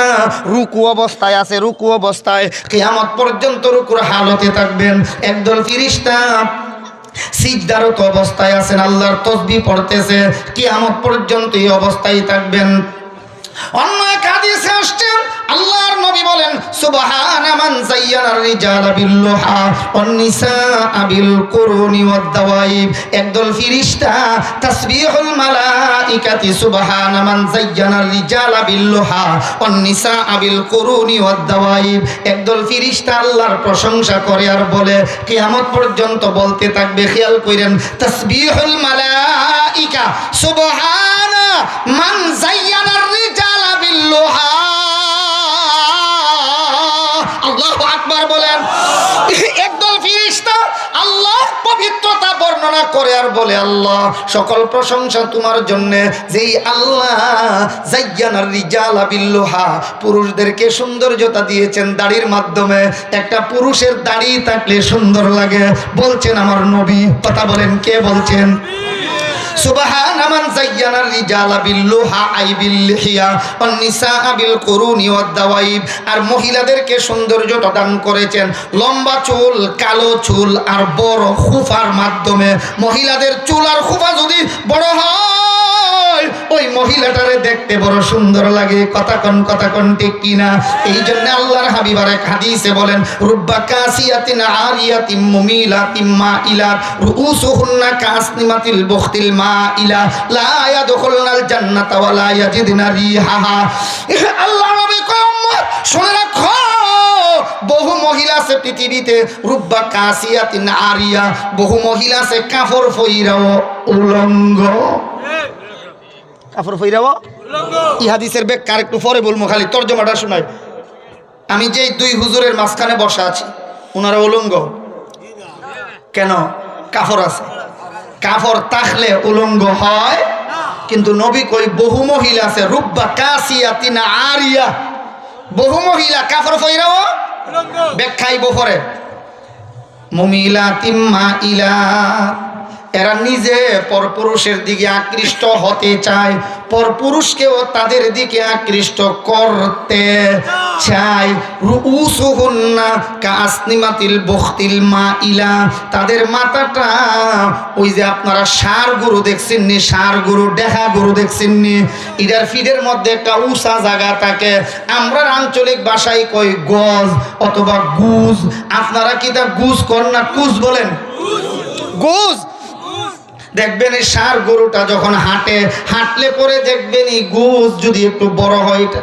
রুকু অবস্থায় আছে, রুকু অবস্থায় কিয়ামত পর্যন্ত রুকুর হালতে থাকবেন। একদল ফিরিস্তা সিজদারত অবস্থায় আছেন, আল্লাহর তসবিহ পড়তেছে, কিয়ামত পর্যন্ত এই অবস্থায় থাকবেন। অন্য এক হাদিসে আসছে, আল্লাহর নবী বলেন, "সুবহানা মান যায়্যানার রিজালা বিল লুহা ওয়ান নিসা বিল কুরুনি ওয়াদ দাওয়াইব।" একদল ফিরিস্তা, তাসবিহুল মালাইকাতি সুবহানা মান যায়্যানার রিজালা বিল লুহা ওয়ান নিসা বিল কুরুনি ওয়াদ দাওয়াইব। একদল ফিরিস্তা আল্লাহর প্রশংসা করে আর বলে, কিয়ামত পর্যন্ত বলতে থাকবে। খেয়াল করেন, তাসবিহুল মালাইকা, সুবহানা মান যায়্যানার রিজালা বিল লুহা। আল্লাহু আকবার বলেন। একদল ফিরিস্তা আল্লাহর পবিত্রতা বর্ণনা করে আর বলে, "আল্লাহ, সকল প্রশংসা তোমার জন্যে, যেই আল্লাহ যায়্যানার রিজালা বিল লুহা, পুরুষদেরকে সৌন্দর্যতা দিয়েছেন দাড়ির মাধ্যমে।" একটা পুরুষের দাড়ি থাকলে সুন্দর লাগে, বলছেন আমার নবী। কথা বলেন, কে বলছেন? সুবহানা মান যায়্যানার রিজালা বিল লুহা আই বিল লিহিয়া ওয়ান নিসা বিল কুরুনি ওয়াদ দাওয়াইব। আর মহিলাদেরকে সৌন্দর্যতা দান করেছেন লম্বা চুল, কালো চুল আর বড় খোপার মাধ্যমে। মহিলাদের চুল আর খোপা যদি বড় হয়, ওই মহিলাটারে দেখতে বড় সুন্দর লাগে। কথা কন, কথা কন, ঠিক কিনা? এই জন্য আল্লাহর হাবিব আর এক হাদিসে বলেন, "রুব্বা কাসিয়াতিন আরিয়াতিন মুমিলাতিন মাইলা, রুউসুহুন্না কাসনিমাতিল বুখতিল মাইলা, লা ইয়াদখুলনাল জান্নাতা ওয়া লা ইয়াজিদনা রিহাহা।" আল্লাহর নবী কয়, "উম্মত, শুনে রাখো, বহু মহিলা আছে পৃথিবীতে, রুব্বা কাসিয়াতিন আরিয়া, বহু মহিলা আছে কাপড় পইরাও উলঙ্গ।" কাপড় পইরাও? ই হাদিসের ব্যাখ্যা আর একটু পরে বলবো, খালি তর্জমাটা শুনাই। আমি যেই দুই হুজুরের মাঝখানে বসা আছি, ওনারা উলঙ্গ। কেন? কাপড় আছে। কাপড় থাকলে উলঙ্গ হয়, কিন্তু নবী কই বহু মহিলা আছে, রুব্বা কাসিয়াতিন আরিয়া, বহু মহিলা কাপড় পইরাও। ব্যাখ্যা আইবো পরে। মুমিলাতিম মাইলা, এরা নিজে পরপুরুষের দিকে আকৃষ্ট হতে চায়, পরপুরুষকেও তাদের দিকে আকৃষ্ট করতে চায়। রুউসুহুন্না কাসনিমাতিল বুখতিল মাইলা, তাদের মাথাটা ওই যে আপনারা ষাঁড় গরু দেখছেন নি, ষাঁড় গরু, ডেহা গরু দেখছেন নি, এটার পিঠের মধ্যে একটা উঁচা জায়গা থাকে, আমরা আঞ্চলিক ভাষায় কই গজ অথবা গুজ। আপনারা কিতা গুজ কন না কুজ বলেন? গুজ। দেখবেন এই ষাঁড় গরুটা যখন হাঁটে, হাঁটলে পরে দেখবেন এই গুজ যদি একটু বড় হয়, এটা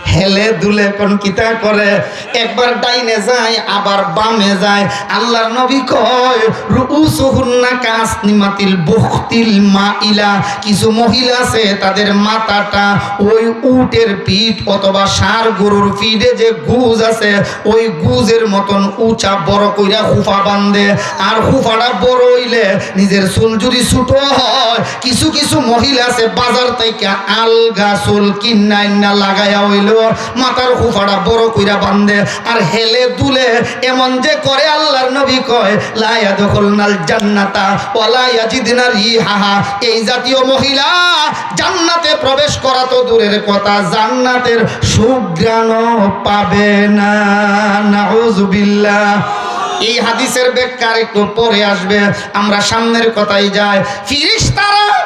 হেলে দুলে কন কিতা করে, একবার ডাইনে যায়, আবার বামে যায়। আল্লাহর নবী কয়, "রুউসুহুন্না কাসনিমাতিল বুখতিল মাইলা।" কিছু মহিলা আছে, তাদের মাথাটা ওই উটের পিঠ অথবা ষাঁড় গরুর পিঠে যে গুজ আছে, ওই গুজের মতন উঁচা বড় কইরা খোপা বান্ধে। আর খোপাটা বড় হইলে নিজের চুল যদি ছোট হয়, কিছু কিছু মহিলা আছে বাজার থেকে আলগা চুল কিন্না আইন্না লাগাইয়া হইলেও মাথার খোপাটা বড় কইরা বান্ধে। আর হেলে দুলে এমন যে করে, আল্লাহর নবী কয়, "লা ইয়াদখুলনাল জান্নাতা ওয়া লা ইয়াজিদনা রিহাহা।" এই জাতীয় মহিলা জান্নাতে প্রবেশ করা তো দূরের কথা, জান্নাতের সুঘ্রাণও পাবে না। নাউজুবিল্লাহ। এই হাদিসের ব্যাখ্যা আর একটু পরে আসবে, আমরা সামনের কথায় যাই। ফিরিস্তারা,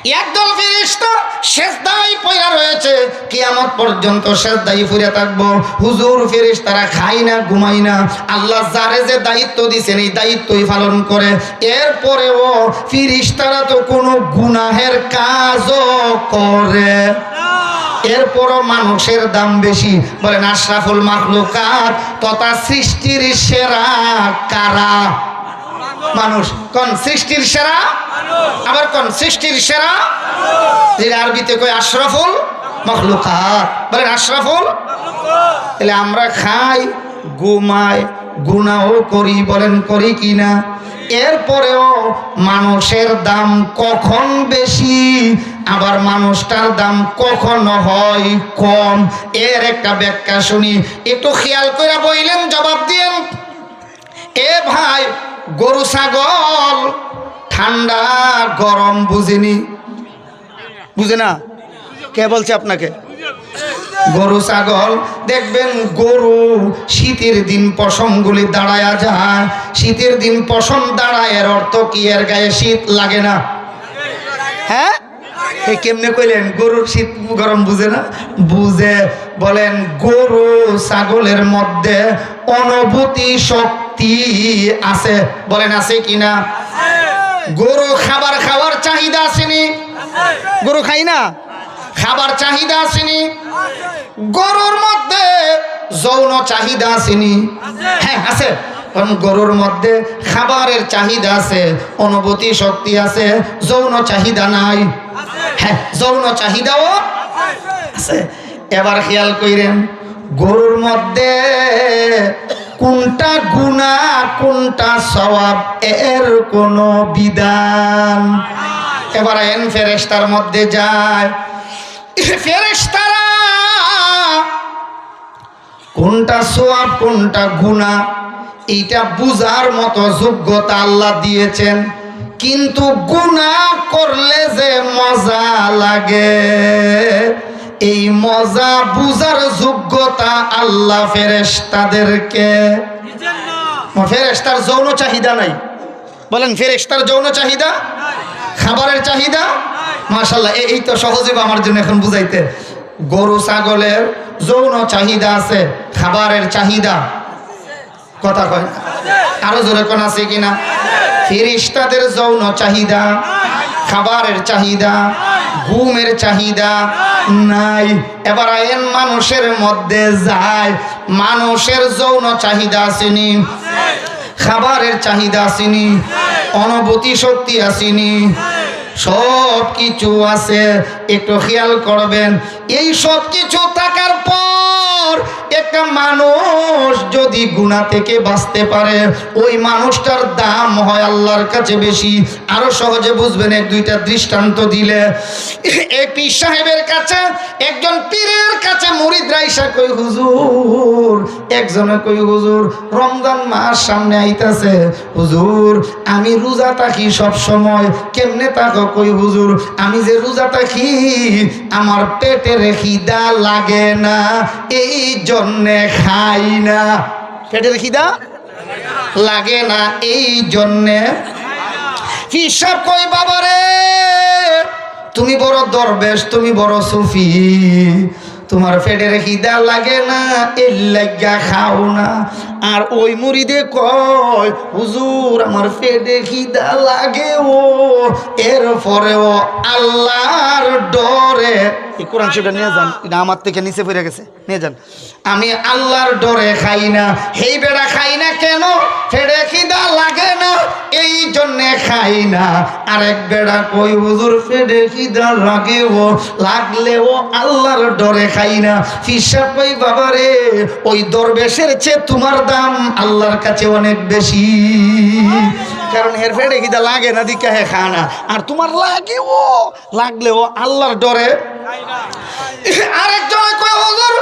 একদল ফিরিস্তা সেজদায় পড়া রয়েছে, কিয়ামত পর্যন্ত সেজদায় পড়ে থাকবো। হুজুর, ফিরিস্তারা খায় না, ঘুমায় না। আল্লাহ যারে যে দায়িত্ব দিছেন, এই দায়িত্বই পালন করে। এরপরেও ফিরিস্তারা তো কোনো গুনাহের কাজও করে, এরপরও মানুষের দাম বেশি। বলেন, আশরাফুল মাখলুকাত তথা সৃষ্টির সেরা কারা? মানুষ। কোন সৃষ্টির সেরা? আবার কোন সৃষ্টির সেরা? যেটা আরবিতে কয় আশরাফুল মখলুকাত। বলেন আশরাফুল। তাহলে আমরা খাই, ঘুমাই, গুনাও করি, বলেন করি কি না? এরপরেও মানুষের দাম কখন বেশি, আবার মানুষটার দাম কখন হয় কম, এর একটা ব্যাখ্যা শুনি। একটু খেয়াল করে বইলেন, জবাব দিয়েন। এ ভাই, গরু ছাগল ঠান্ডা গরম বুঝেনি, বুঝে না? কে বলছে আপনাকে? গরু ছাগল দেখবেন, গরু শীতের দিন পশমগুলি দাঁড়ায়া যায়। শীতের দিন পশম দাঁড়ায়, এর অর্থ কি? এর গায়ে শীত লাগে না। হ্যাঁ, এ কেমনে কইলেন? গরুর শীত গরম বুঝে না? বুঝে। বলেন, গরু ছাগলের মধ্যে অনুভূতি শক্তি আছে। বলেন, আছে কি না? গরু খাবার খাওয়ার চাহিদা আছেনি? গরু খাই না? খাবার চাহিদা আছেনি? গরুর মধ্যে যৌন চাহিদা আছেনি? হ্যাঁ, আছে। কারণ গরুর মধ্যে খাবারের চাহিদা আছে, অনুভূতি শক্তি আছে, যৌন চাহিদা নাই। হ্যাঁ, যৌন চাহিদাও আছে। এবার খেয়াল কইরেন, গরুর মধ্যে কোনটা গুনাহ, কোনটা সওয়াব, এর কোনো বিধান। এবার আইন ফেরেশতার মধ্যে যায়, ফেরেশতারা কোনটা সওয়াব, কোনটা গুনাহ, এইটা বুঝার মতো যোগ্যতা আল্লাহ দিয়েছেন। কিন্তু গুনাহ করলে যে মজা লাগে, এই মজা বুঝার যোগ্যতা আল্লাহ ফেরেশতাদেরকে। ফেরেশতার যৌন চাহিদা নাই। বলেন, ফেরেশতার যৌন চাহিদা, খাবারের চাহিদা। মাশাআল্লাহ, এ-, এই তো সহজে আমার জন্য এখন বুঝাইতে। গরু ছাগলের যৌন চাহিদা আছে, খাবারের চাহিদা, কথা কয় না। আরো জোরে কোন আছে কিনা? ফেরেশতাদের যৌন চাহিদা, খাবারের চাহিদা, ঘুমের চাহিদা নাই। এবার আইন মানুষের মধ্যে যায়, মানুষের যৌন চাহিদা আছেনি, খাবারের চাহিদা আছেনি, অনুভূতি শক্তি আছেনি, সব কিছু আছে। একটু খেয়াল করবেন, এই সব কিছু থাকার পর একটা মানুষ যদি গুনাহ থেকে বাঁচতে পারে, ওই মানুষটার দাম হয় আল্লাহর কাছে বেশি। আরো সহজে বুঝবেন এক দুইটা দৃষ্টান্ত দিলে। এক পীর সাহেবের কাছে, একজন পীরের কাছে মুরিদরা আইসা কই, "হুজুর," একজনে কই, "হুজুর, রমজান মাস সামনে আইতাছে, হুজুর, আমি রোজা থাকি সব সময়।" "কেমনে থাকো?" কই, "হুজুর, আমি যে রোজা থাকি, আমার পেটের খিদা লাগে না, এই জন্যে খাই না।" পেটের খিদা লাগে না, এই জন্যে। পীর সাহেব কই, "বাবারে, তুমি বড় দরবেশ, তুমি বড় সুফি, তোমার পেটের খিদা লাগে না, এর লাগিয়া খাও না।" আর ওই মুরিদে কয়, "হুজুর, আমার পেটে খিদা লাগেও, এরপরেও আল্লাহর ডরে।" এই কোরআন শরীফটা নিয়ে যান, এটা আমার থেকে নিচে পড়ে গেছে, নিয়ে যান। "আমি আল্লাহর ডরে খাই না।" হেই বেটা খাই না কেন? পেটে খিদা লাগে না, এই জন্যে খাই না। আরেক বেটা কই, "হুজুর, পেটে খিদা লাগেও, লাগলেও আল্লাহর ডরে খাই না।" পীর সাহেব কই, "বাবারে, ওই দরবেশের চেয়ে তোমার দাম আল্লাহর কাছে অনেক বেশি, কারণ হের পেটে খিদা লাগে না, দিকে হে খায় না, আর তোমার লাগেও, লাগলেও আল্লাহর ডরে।" আরেকজনে কয়, "হুজুর,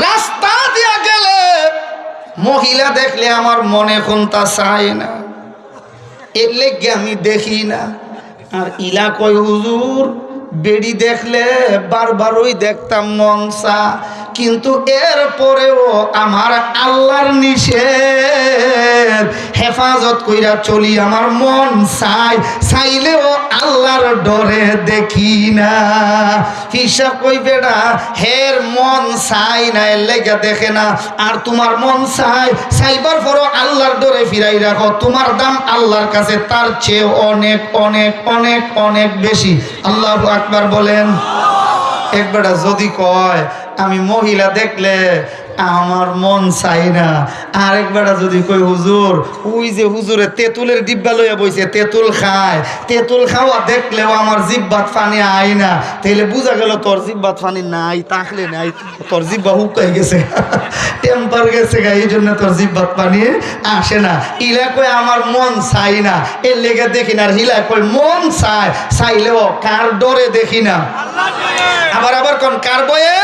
রাস্তা দিয়া গেলে মহিলা দেখলে আমার মনে কোনটা চায় না, এর লেগে আমি দেখি না।" আর ইলা কয়, "হুজুর, বেড়ি দেখলে বারবারই দেখতাম মন চা, কিন্তু এরপরেও আমার আল্লাহর নিষেধ হেফাজত কইরা চলি, আমার মন চায়, চাইলেও আল্লাহর ডরে দেখি না।" পীর সাহেব কই, "বেটা, হের মন চায় না, এর লেগে দেখে না, আর তোমার মন চায়, চাইবার পরও আল্লাহর ডরে ফিরাই রাখো, তোমার দাম আল্লাহর কাছে তার চেয়ে অনেক, অনেক, অনেক, অনেক বেশি।" আল্লাহু আকবার বলেন। এক বেটা যদি কয়, "আমি মহিলা দেখলে আমার মন চায় না। আরেক বেটা যদি কয়, "হুজুর, ওই যে হুজুরে তেঁতুলের ডিব্বা লইয়া বইছে, তেঁতুল খায়, তেঁতুল খাওয়া দেখলেও আমার জিব্বাত পানি আয় না", তাইলে বুঝা গেল তোর জিব্বাত পানি নাই, থাকলে নাই, তোর জিব্বা হুকাই গেছে, টেম্পার গেছে গা, এই জন্য তোর জিব্বাত পানি আসে না। ইলা কয়, "আমার মন চায় না, এর লেগে দেখি না।" আর হিলা কয়, "মন চায়, চাইলেও কার ডরে দেখি না।" আবার, আবার কন, "কার ভয়ে?"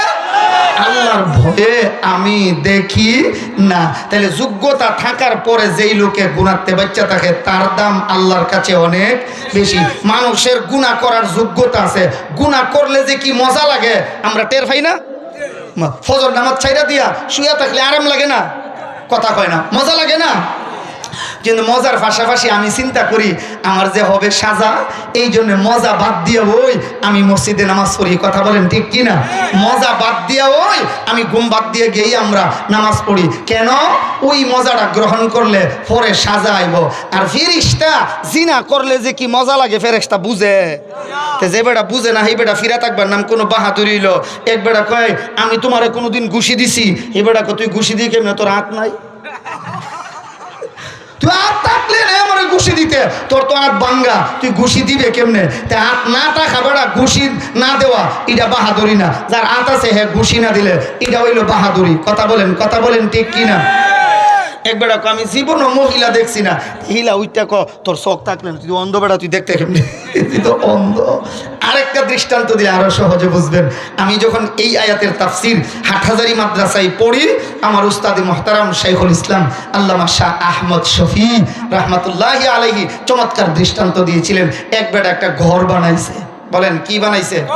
"আল্লাহর ভয়ে আমি দেখি না।" তাহলে যোগ্যতা থাকার পরে যেই লোকে গুনাতে বাচ্চা থাকে, তার দাম আল্লাহর কাছে অনেক বেশি। মানুষের গুনা করার যোগ্যতা আছে, গুনা করলে যে কি মজা লাগে আমরা টের পাই না? মা-, ফজর নামাজ ছাইরা দিয়া শুয়ে থাকলে আরাম লাগে না? কথা কয় না, মজা লাগে না? কিন্তু মজার পাশাপাশি আমি চিন্তা করি, আমার যে হবে সাজা, এই জন্য মজা বাদ দিয়া ওই আমি মসজিদে নামাজ পড়ি। কথা বলেন, ঠিক কি না? মজা বাদ দিয়া ওই আমি ঘুম বাদ দিয়ে গিয়েই আমরা নামাজ পড়ি। কেন? ওই মজাটা গ্রহণ করলে পরে সাজা আইব। আর ফিরিস্তা জিনা করলে যে কি মজা লাগে, ফেরেশতা বুঝে। তে যে বেটা বুঝে না, এই বেটা ফিরা থাকবার নাম কোনো বাহাদুরি হইলো? এক বেটা কয়, "আমি তোমারে কোনোদিন ঘুষি দিছি?" এই বেটা কয়, "তুই ঘুষি দিয়ে কেমনে, তোর আত নাই?" তুই আত থাকলে না আমারে ঘুষি দিতে, তোর তো আত ভাঙ্গা, তুই ঘুষি দিবে কেমনে? তে আত না থাকা বেটা ঘুষি না দেওয়া, এটা বাহাদুরি না। যার আত আছে, হে ঘুষি না দিলে, এটা হইলো বাহাদুরি। কথা বলেন, কথা বলেন, ঠিক কি না? এক বেটা কয়, "আমি জীবনও মহিলা দেখছি না।" হিলা উইটা ক, "তোর চোখ থাকলে না, তুই তো অন্ধ বেটা, তুই দেখতে কেমনে?" তুই তো অন্ধ। আরেকটা দৃষ্টান্ত দিলে আরো সহজে বুঝবেন। আমি যখন এই আয়াতের তাফসির হাটহাজারী মাদ্রাসায় পড়ি, আমার উস্তাদে মুহতারাম শাইখুল ইসলাম আল্লামা শাহ আহমদ শফি রহমাতুল্লাহি আলাইহি চমৎকার দৃষ্টান্ত দিয়েছিলেন। এক বেটা একটা ঘর বানাইছে। বলেন, কি বানাইছে?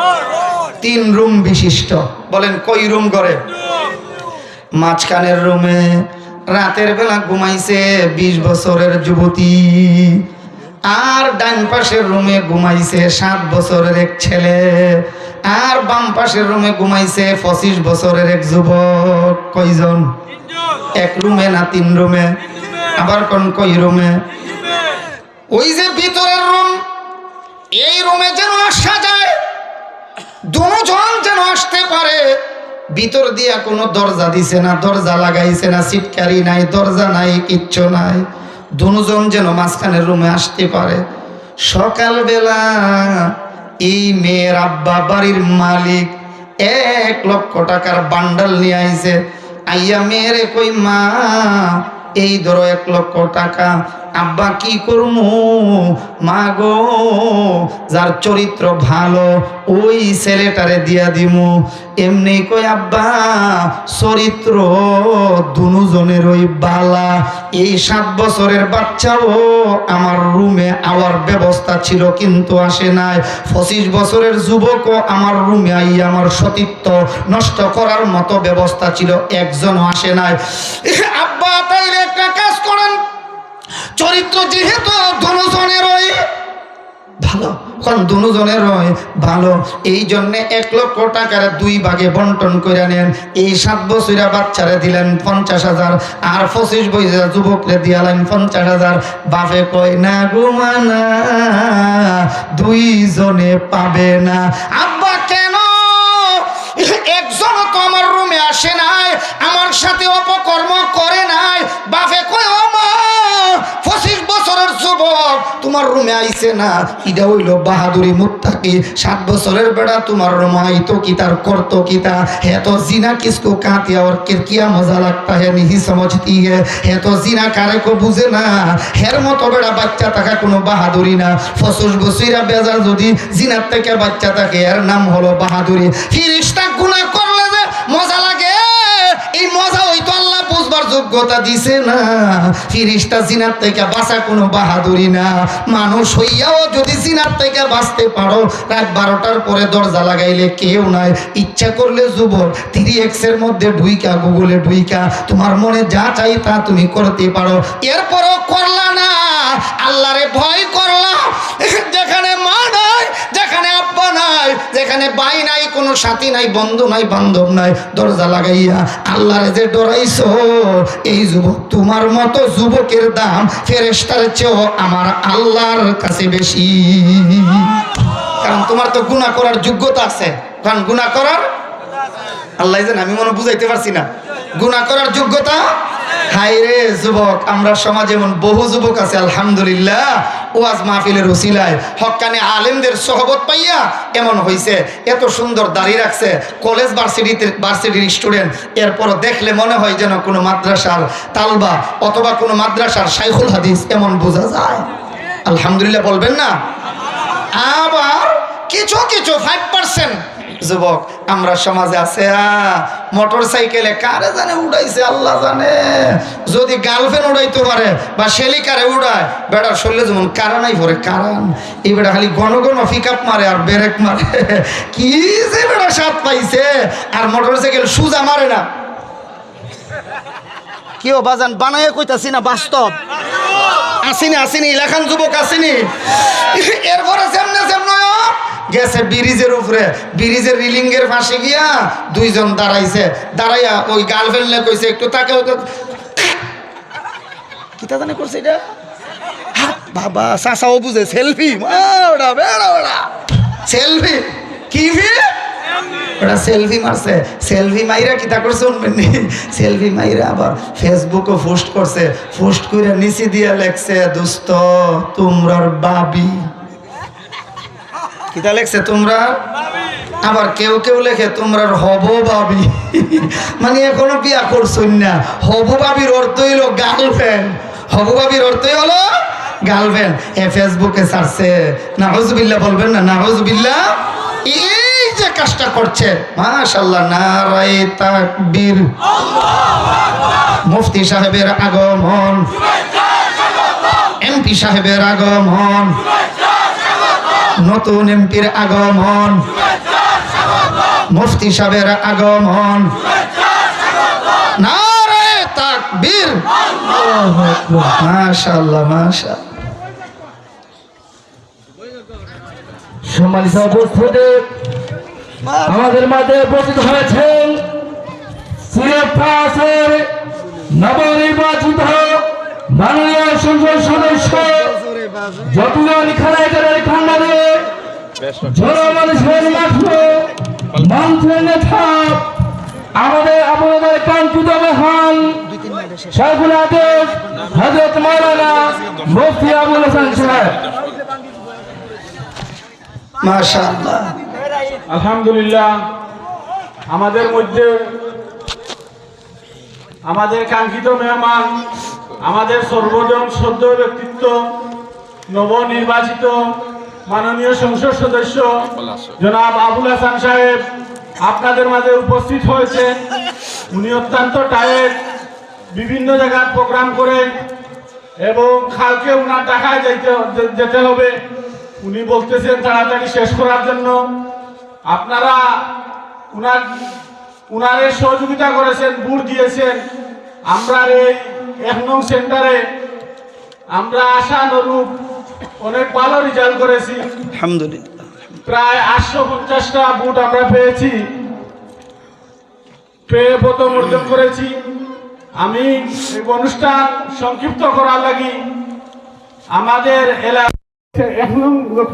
তিন রুম বিশিষ্ট। বলেন, কয় রুম ঘরে? মাঝখানের রুমে রাতের বেলা ঘুমাইছে বিশ বছরের যুবতী, আর ডান পাশের রুমে ঘুমাইছে সাত বছরের এক ছেলে, আর বাম পাশের রুমে ঘুমাইছে পঁচিশ বছরের এক যুবক। কয়জন? এক রুমে না তিন রুমে? আবার কন, কয় রুমে? ওই যে ভিতরের রুম, এই রুমে যেন আসা যায়, দুজন যেন আসতে পারে। ভিতর দিয়া কোনো দরজা দিছে না, দরজা লাগাইছে না, সিটকারি নাই, দরজা নাই, কিচ্ছু নাই। দুজন যেন মাঝখানের রুমে আসতে পারে। সকালবেলা এই মেয়ের আব্বা, বাড়ির মালিক, এক লক্ষ টাকার বান্ডাল নিয়ে আইছে। আইয়া মেয়েরে কই, "মা, এই ধরো এক লক্ষ টাকা।" "আব্বা, কি করমু?" "মা গো, যার চরিত্র ভালো, ওই ছেলেটারে দিয়া দিমু।" এমনি কই, "আব্বা, চরিত্র দুজনেরই বালা।" এই সাত বছরের বাচ্চাও আমার রুমে আওয়ার ব্যবস্থা ছিল, কিন্তু আসে নাই। পঁচিশ বছরের যুবকও আমার রুমে আইয়া আমার সতীত্ব নষ্ট করার মতো ব্যবস্থা ছিল, একজনও আসে নাই। "আব্বা, তাইলে একটা কাজ করেন, চরিত্র যেহেতু দুজনেরই ভালো, এখন দুজনেরই ভালো, এই জন্যে এক লক্ষ টাকার দুই ভাগে বন্টন করে নেন।" এই সাত বছরা বাচ্চারে দিলেন পঞ্চাশ হাজার, আর পঁচিশ বছরা যুবকরে দিয়ালেন পঞ্চাশ হাজার। বাপে কয়, "না গো মা, না, দুইজনে পাবে না।" "আব্বা, কেন? একজনও তো আমার রুমে আসে নাই, আমার সাথে অপকর্ম করে নাই।" বাপে কয়, "ও মা, পঁচিশ বছরের যুবক তোমার রুমে আইছে না, ইটা হইল বাহাদুরি মুত্তাকি। সাত বছরের বেটা তোমার রুমে আইতো কিতা, করতো কিতা? হে তো জিনা কিসকো কাতিয়া অর কিয়া মজা লাগতা হে, নিহি সমঝতি হে। হে তো জিনা কারে কো বুঝে না, হের মতো বেটা বাচ্চা থাকা কোনো বাহাদুরি না।" পঁচিশ বছরা বেজা যদি জিনার থেকে বাচ্চা থাকে, এর নাম হলো বাহাদুরি। ফিরিস্তা গুনা করলে যে মজা লাগে, এই মজা ওই তো আল্লাহ বুঝবার যোগ্যতা দিছে না। ফিরিস্তা জিনার থেকে বাঁচা কোনো বাহাদুরি না। মানুষ হইয়াও যদি জিনার থেকে বাঁচতে পারো, রাত বারোটার পরে দরজা লাগাইলে কেউ নাই, ইচ্ছা করলে যুবক থ্রি এক্স এর মধ্যে ঢুইকা, গুগলে ঢুইকা, তোমার মনে যা চাই তা তুমি করতে পারো। এরপরও করলা না, আল্লাহরে ভয় করলা। যেখানে মা নাই, যেখানে আব্বা নাই, যেখানে ভাই নাই, কোনো সাথী নাই, বন্ধু নাই, বান্ধব নাই, দরজা লাগাইয়া আল্লাহরে যে ডরাইছো, এই যুবক, তোমার মতো যুবকের দাম ফেরেশতার চেয়েও আমার আল্লাহর কাছে বেশি। কারণ তোমার তো গুনাহ করার যোগ্যতা আছে, কারণ গুনাহ করার আল্লাহ জানে, আমি মনে বুঝাইতে পারছি না। গুনাহ করার যোগ্যতা? হায় রে যুবক, আমরা সমাজে এমন বহু যুবক আছে, আলহামদুলিল্লাহ, ওয়াজ মাহফিলের উসিলায় হক্কানি আলেমদের সোহবত পাইয়া এমন হইছে, এত সুন্দর দাড়ি রাখছে, কলেজ ভার্সিটিতে, ভার্সিটির স্টুডেন্ট, এরপরও দেখলে মনে হয় যেন কোনো মাদ্রাসার তালবা অথবা কোনো মাদ্রাসার শাইখুল হাদিস, এমন বোঝা যায়। আলহামদুলিল্লাহ বলবেন না? আবার কিছু কিছু ফাইভ পার্সেন্ট যুবক আমরা সমাজে আছে, আ, মোটর সাইকেলে কারে জানে উড়াইছে আল্লাহ জানে। যদি গার্লফ্রেন্ড উড়াইতে পারে বা শেলিকারে উড়ায়, বেটার শরীরে যেমন কারানাই পড়ে, কারান। এই বেটা খালি ঘন ঘন পিক আপ মারে আর ব্রেক মারে। কি যে বেটা স্বাদ পাইছে, আর মোটর সাইকেল সুজা মারে না। কিও বাজান, বানাইয়া কইতাছি না, বাস্তব। আসেনি, আসেনি, ইলাখান যুবক আসেনি। এরপরে যেমনে যেমনে গেছে ব্রিজের উপরে, ব্রিজের রিলিংয়ের পাশে গিয়া দুইজন দাঁড়াইছে, দাঁড়াইয়া ওই গার্লফ্রেন্ডে কইছে, "একটু তাকাও তো।" কিতা জানি করছে এটা? হা, বাবা, চাচাও বুঝে, সেলফি, ওটা বেড়া বেড়া, সেলফি। কি ফি? ওটা সেলফি মারছে। সেলফি মাইরা কিতা করছে শুনবেন নি? সেলফি মাইরা আবার ফেসবুকও পোস্ট করছে। পোস্ট কইরা নিচে দিয়া লেখছে, "দোস্ত, তোমরার ভাবি।" কিতা লেখছে, "তোমরা"? আবার কেউ কেউ লেখে, "তোমরার হব ভাবি।" মানে এখনো বিয়া করছইন না। হব ভাবির অর্থ হইল গার্লফ্রেন্ড। হব ভাবির অর্থই হলো গার্লফ্রেন্ড। এ ফেসবুকে ছাড়ছে। নাউজুবিল্লাহ বলবেন না, নাউজুবিল্লাহ। এই যে কাজটা করছে, মাশাআল্লাহ, নারায়ে তাকবীর। মুফতি সাহেবের আগমন, এমপি সাহেবের আগমন, নতুন এমপির আগমন, মুফতি সাহেবের আগমন। নারায়ে তাকবীর। মাশাআল্লাহ, মাশাআল্লাহ। সম্মানিত উপস্থিতি, আমাদের মাঝে উপস্থিত হয়েছেন সিলেট পাঁচের নবনির্বাচিত মাননীয় সংসদ সদস্য যদুমণি খালেদ আলী ভান্ডারী, জনমানুষের মাঠে মঞ্চের নেতা, আমাদের আপনাদের কাঙ্ক্ষিত মেহমান শাইখুল হাদিস হযরত মাওলানা মুফতি আবুল হাসান সাহেব। মাশাআল্লাহ। আলহামদুলিল্লাহ, আমাদের মধ্যে আমাদের কাঙ্ক্ষিত মেহমান, আমাদের সর্বজন শ্রদ্ধেয় ব্যক্তিত্ব, নবনির্বাচিত মাননীয় সংসদ সদস্য জনাব আবুল হাসান সাহেব আপনাদের মাঝে উপস্থিত হয়েছেন। উনি অত্যন্ত টায়ার্ড, বিভিন্ন জায়গার প্রোগ্রাম করেন এবং কালকে উনার ঢাকায় যাইতে, যে-, যেতে হবে। উনি বলতেছেন তাড়াতাড়ি শেষ করার জন্য। আপনারা উনার, উনারে সহযোগিতা করেছেন, ভোট দিয়েছেন। আমরা এই এক নং সেন্টারে আমরা আশানুরূপ অনেক ভালো রেজাল্ট করেছি। আলহামদুলিল্লাহ। প্রায় আটশো পঞ্চাশটা ভোট আমরা পেয়েছি, পেয়ে প্রথম অর্জন করেছি। আমি এই অনুষ্ঠান সংক্ষিপ্ত করার লাগি আমাদের এলাকা এক নং